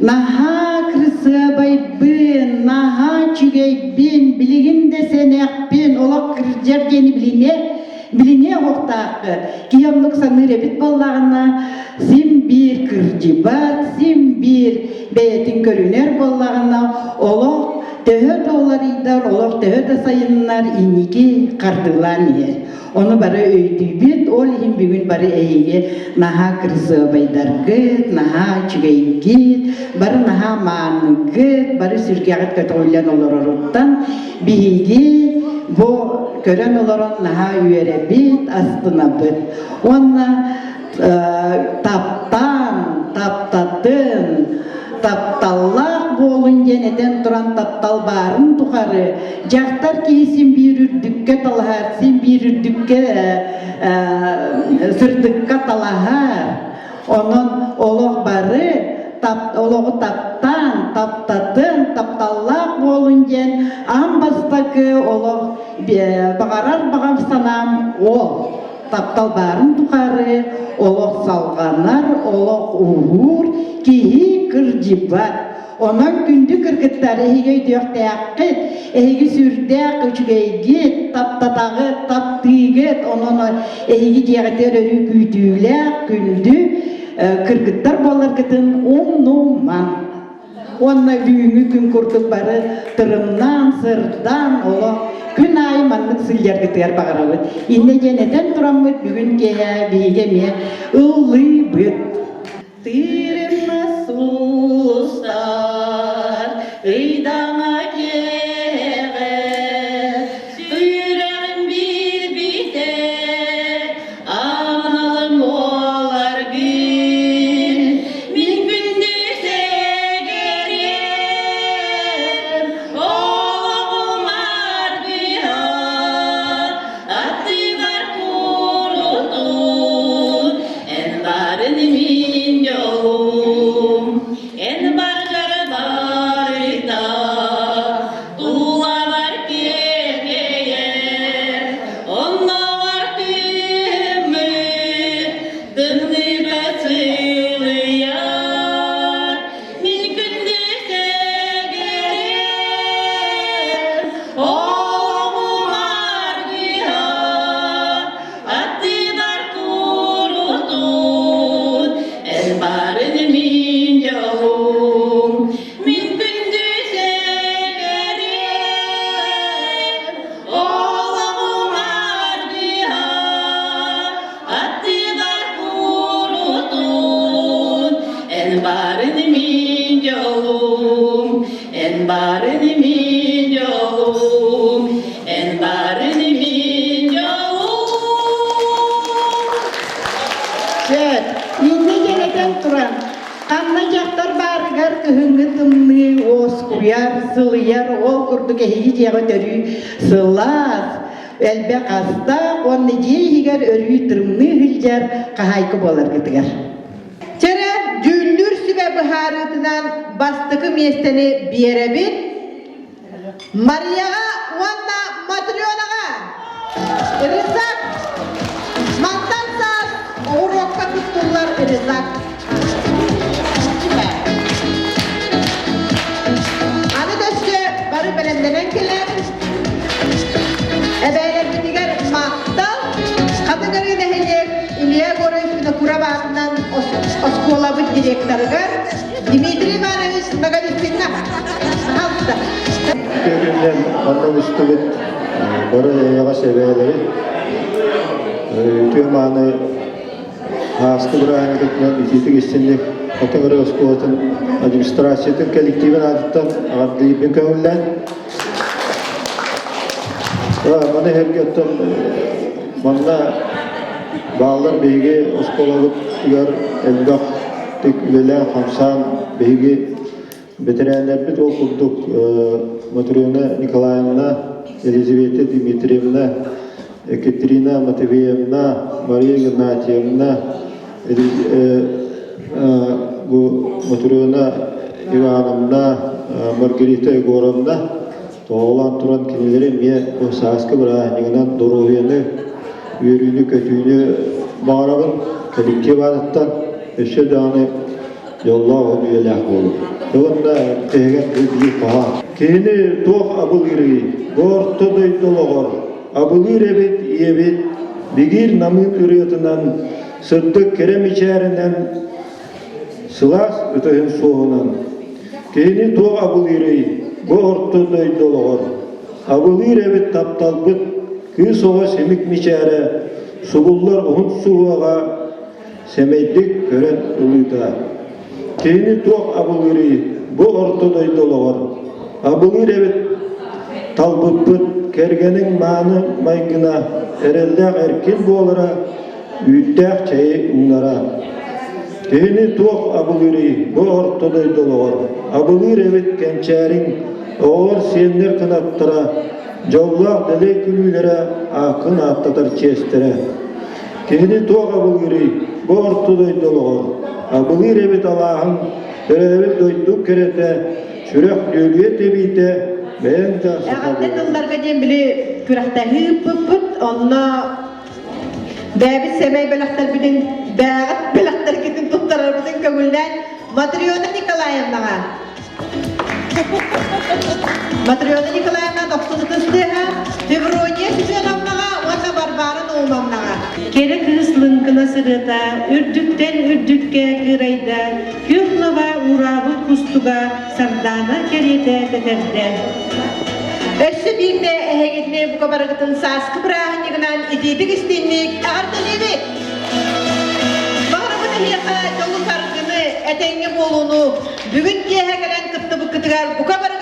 Наһаа кырсыабайбын, наһаа үчүгэйбин, билигин да сэнэхпин, олох кырдьар диэни билине, билине оһохтааххыт. Киһи оннук саныыр эбит буоллаҕына, син биир кырдьыбат, син биир бэйэтин көрүнэр буоллаҕына, олох төһө да уларыйдар, олох төһө да сайыннар инники хардыылаан иһэр. Ону бары өйдүүбүт, ол иһин бүгүн бары эһиги наһаа кырасыабайдаргыт, наһаа үчүгэйгит, бары наһаа мааныгыт, бары сүргэҕит көтөҕүллэн олороруттан биһиги бу көрөн олорон наһаа үөрэбит, астынабыт. Уонна таптаан, таптатын, тапталлаах буолун диэн этэн туран таптал баарын тухары дьахтар киһи син биир үрдүккэ талаһар, син биир үрдүккэ сырдыкка талаһар. Онон олох бары олоҕу таптаан, таптатын, тапталлаах буолун диэн аан бастакы олох баҕарар баҕам санаам ол. Таптал баарын тухары олох салҕанар, олох уһуур, киһи кырдьыбат. Онон күндү кыргыттар эһиги өйдүөхтээххит, эһиги сүрдээх үчүгэйгит, таптатаҕыт, таптыыгыт, онон эһиги дьиэҕитигэр өрүү күүтүүлээх, күндү кыргыттар буоларгытын умнумаҥ. Уонна бүгүҥҥү күн курдук бары тырымнаан, сырдаан, олох күн аайы маннык сылдьаргытыгар баҕарабыт. Иннэ диэн этэн тураммыт бүгүн киэһэ биһиги эмиэ ыллыыбыт. Тырымна сулустар ыйдаҥа киэҕэ сүрэҕим билбитэ Аналым буоларгын мин күндү сэгэрим, олоҕум аргыһа, аттыгар курутун, эн баарын мин дьолум. Сөп. Иннэ дьэрэтэн туран, ханна дьахтар баарыгар кыһыҥҥы тымныы уоскуйар, сылыйар, ол курдук эһиги дьиэҕэ төрүү сылаас, элбэх астаах уонна дьиэ иһигэр өрүү тымныы сылдьар хаһаайка буоларгытыгар. Чэрэ дьүүллүүр сүбэ быһаарыытынан бастакы миэстэни биэрэбит Марияҕа уонна Матрёнаҕа. Ризак. Мантан саас оҕуруокка туттуллар ризак. Аны өссө бары бэлэмнэнэн кэлэр. Эбээлэрбитигэр махтал. Хатыҥырыы нэһилиэк Илья Егорович Винокуров аатынан оскуолабыт директорыгар Дмитрий Иванович Ноговицынна. Пожалуйста. Күннэн манна устубут бары эйэҕэс эбээлэри үтүө мааны ааскы бырааһынньыкытынан итиитик истинник Хатыҥыры оскуолатын администрациятын коллективин аатыттан аҕардыйбын көҥүллээн Маны эһэргэ оттон манна бааллар биһиги оскуолабытыгар элбэх үлэлээн-хамсаан биһиги бэтэрээннэрбит ол курдук Матрена Николаевна, Елизавета Дмитриевна, Екатерина Матвеевна, Мария Игнатьевна, бу Матрена Ивановна, Маргарита Егоровна тоҕолоон туран кинилэри эмиэ бу сааскы бырааһынньыгынан доруобуйаны, үөрүүнү-көтүүнү баҕарабын коллектив аатыттан өссө даҕаны дьоллоох уһун үйэлээх буолун. Уонна тэһигэр бу биир хоһоон. Киһини туох абылыырый, бу орто дойду олоҕор абылыыр эбит ийэбит бигиир намыын ырыатынан, сырдык кэрэ мичээринэн, сылаас ытыһын суоһунан. Киһини туох абылыырый, бу орто дойду олоҕор абылыыр эбит тапталбыт, кыыс оҕо симик мичээрэ, субуллар уһун суһуоҕа сэмэйдик көрөн ылыыта. Киһини туох абылыырый бу орто дойду олоҕор? Абылыыр эбит талбыппыт, кэргэниҥ мааны майгына, эрэллээх эркин буолара, үүттээх чэйи умнара. Киһини туох абылыырый бу орто дойду олоҕор? Абылыыр эбит кэнчээриҥ, оҕолор сиэннэр кынаттара, дьоллоох дэлэй күлүүлэрэ, ааккын ааттатар чиэстэрэ. Киһини туох абылыырый бу орто дойду олоҕор? Абылыыр эбит алааһын, төрөөбүт дойду кэрэтэ, сүрэх нүөлүйэ тэбиитэ, бэйэҥ да саха Эҕэрдэ тылларга диэн били күрэхтэһии ыыппыппыт. Онно бэйэбит сэмэй бэлэхтэрбитин, бэйэҕит бэлэхтэргитин туттарарбытын көҥүллээн Матрена Николаевнаҕа Матрена Николаевна дохсун ытыс тыаһа, Феврония Семеновнаҕа уонна Варвара Наумовнаҕа. Кэрэ кыыс лыҥкына сырыата үрдүктэн үрдүккэ кыырайда, күөх лаба уураабыт кустуга сардаана кэриэтэ тэтэрдэ. Өссө биирдэ эһигитини бука барыгытын сааскы бырааһынньыгынан итиитик истинник эҕэрдэлиибит! Баҕарабыт эһиэхэ дьолу-саргыны, этэҥҥэ буолууну, бүгүн киэһэ кэлэн кыттыбыккытыгар бука барыгытыгар.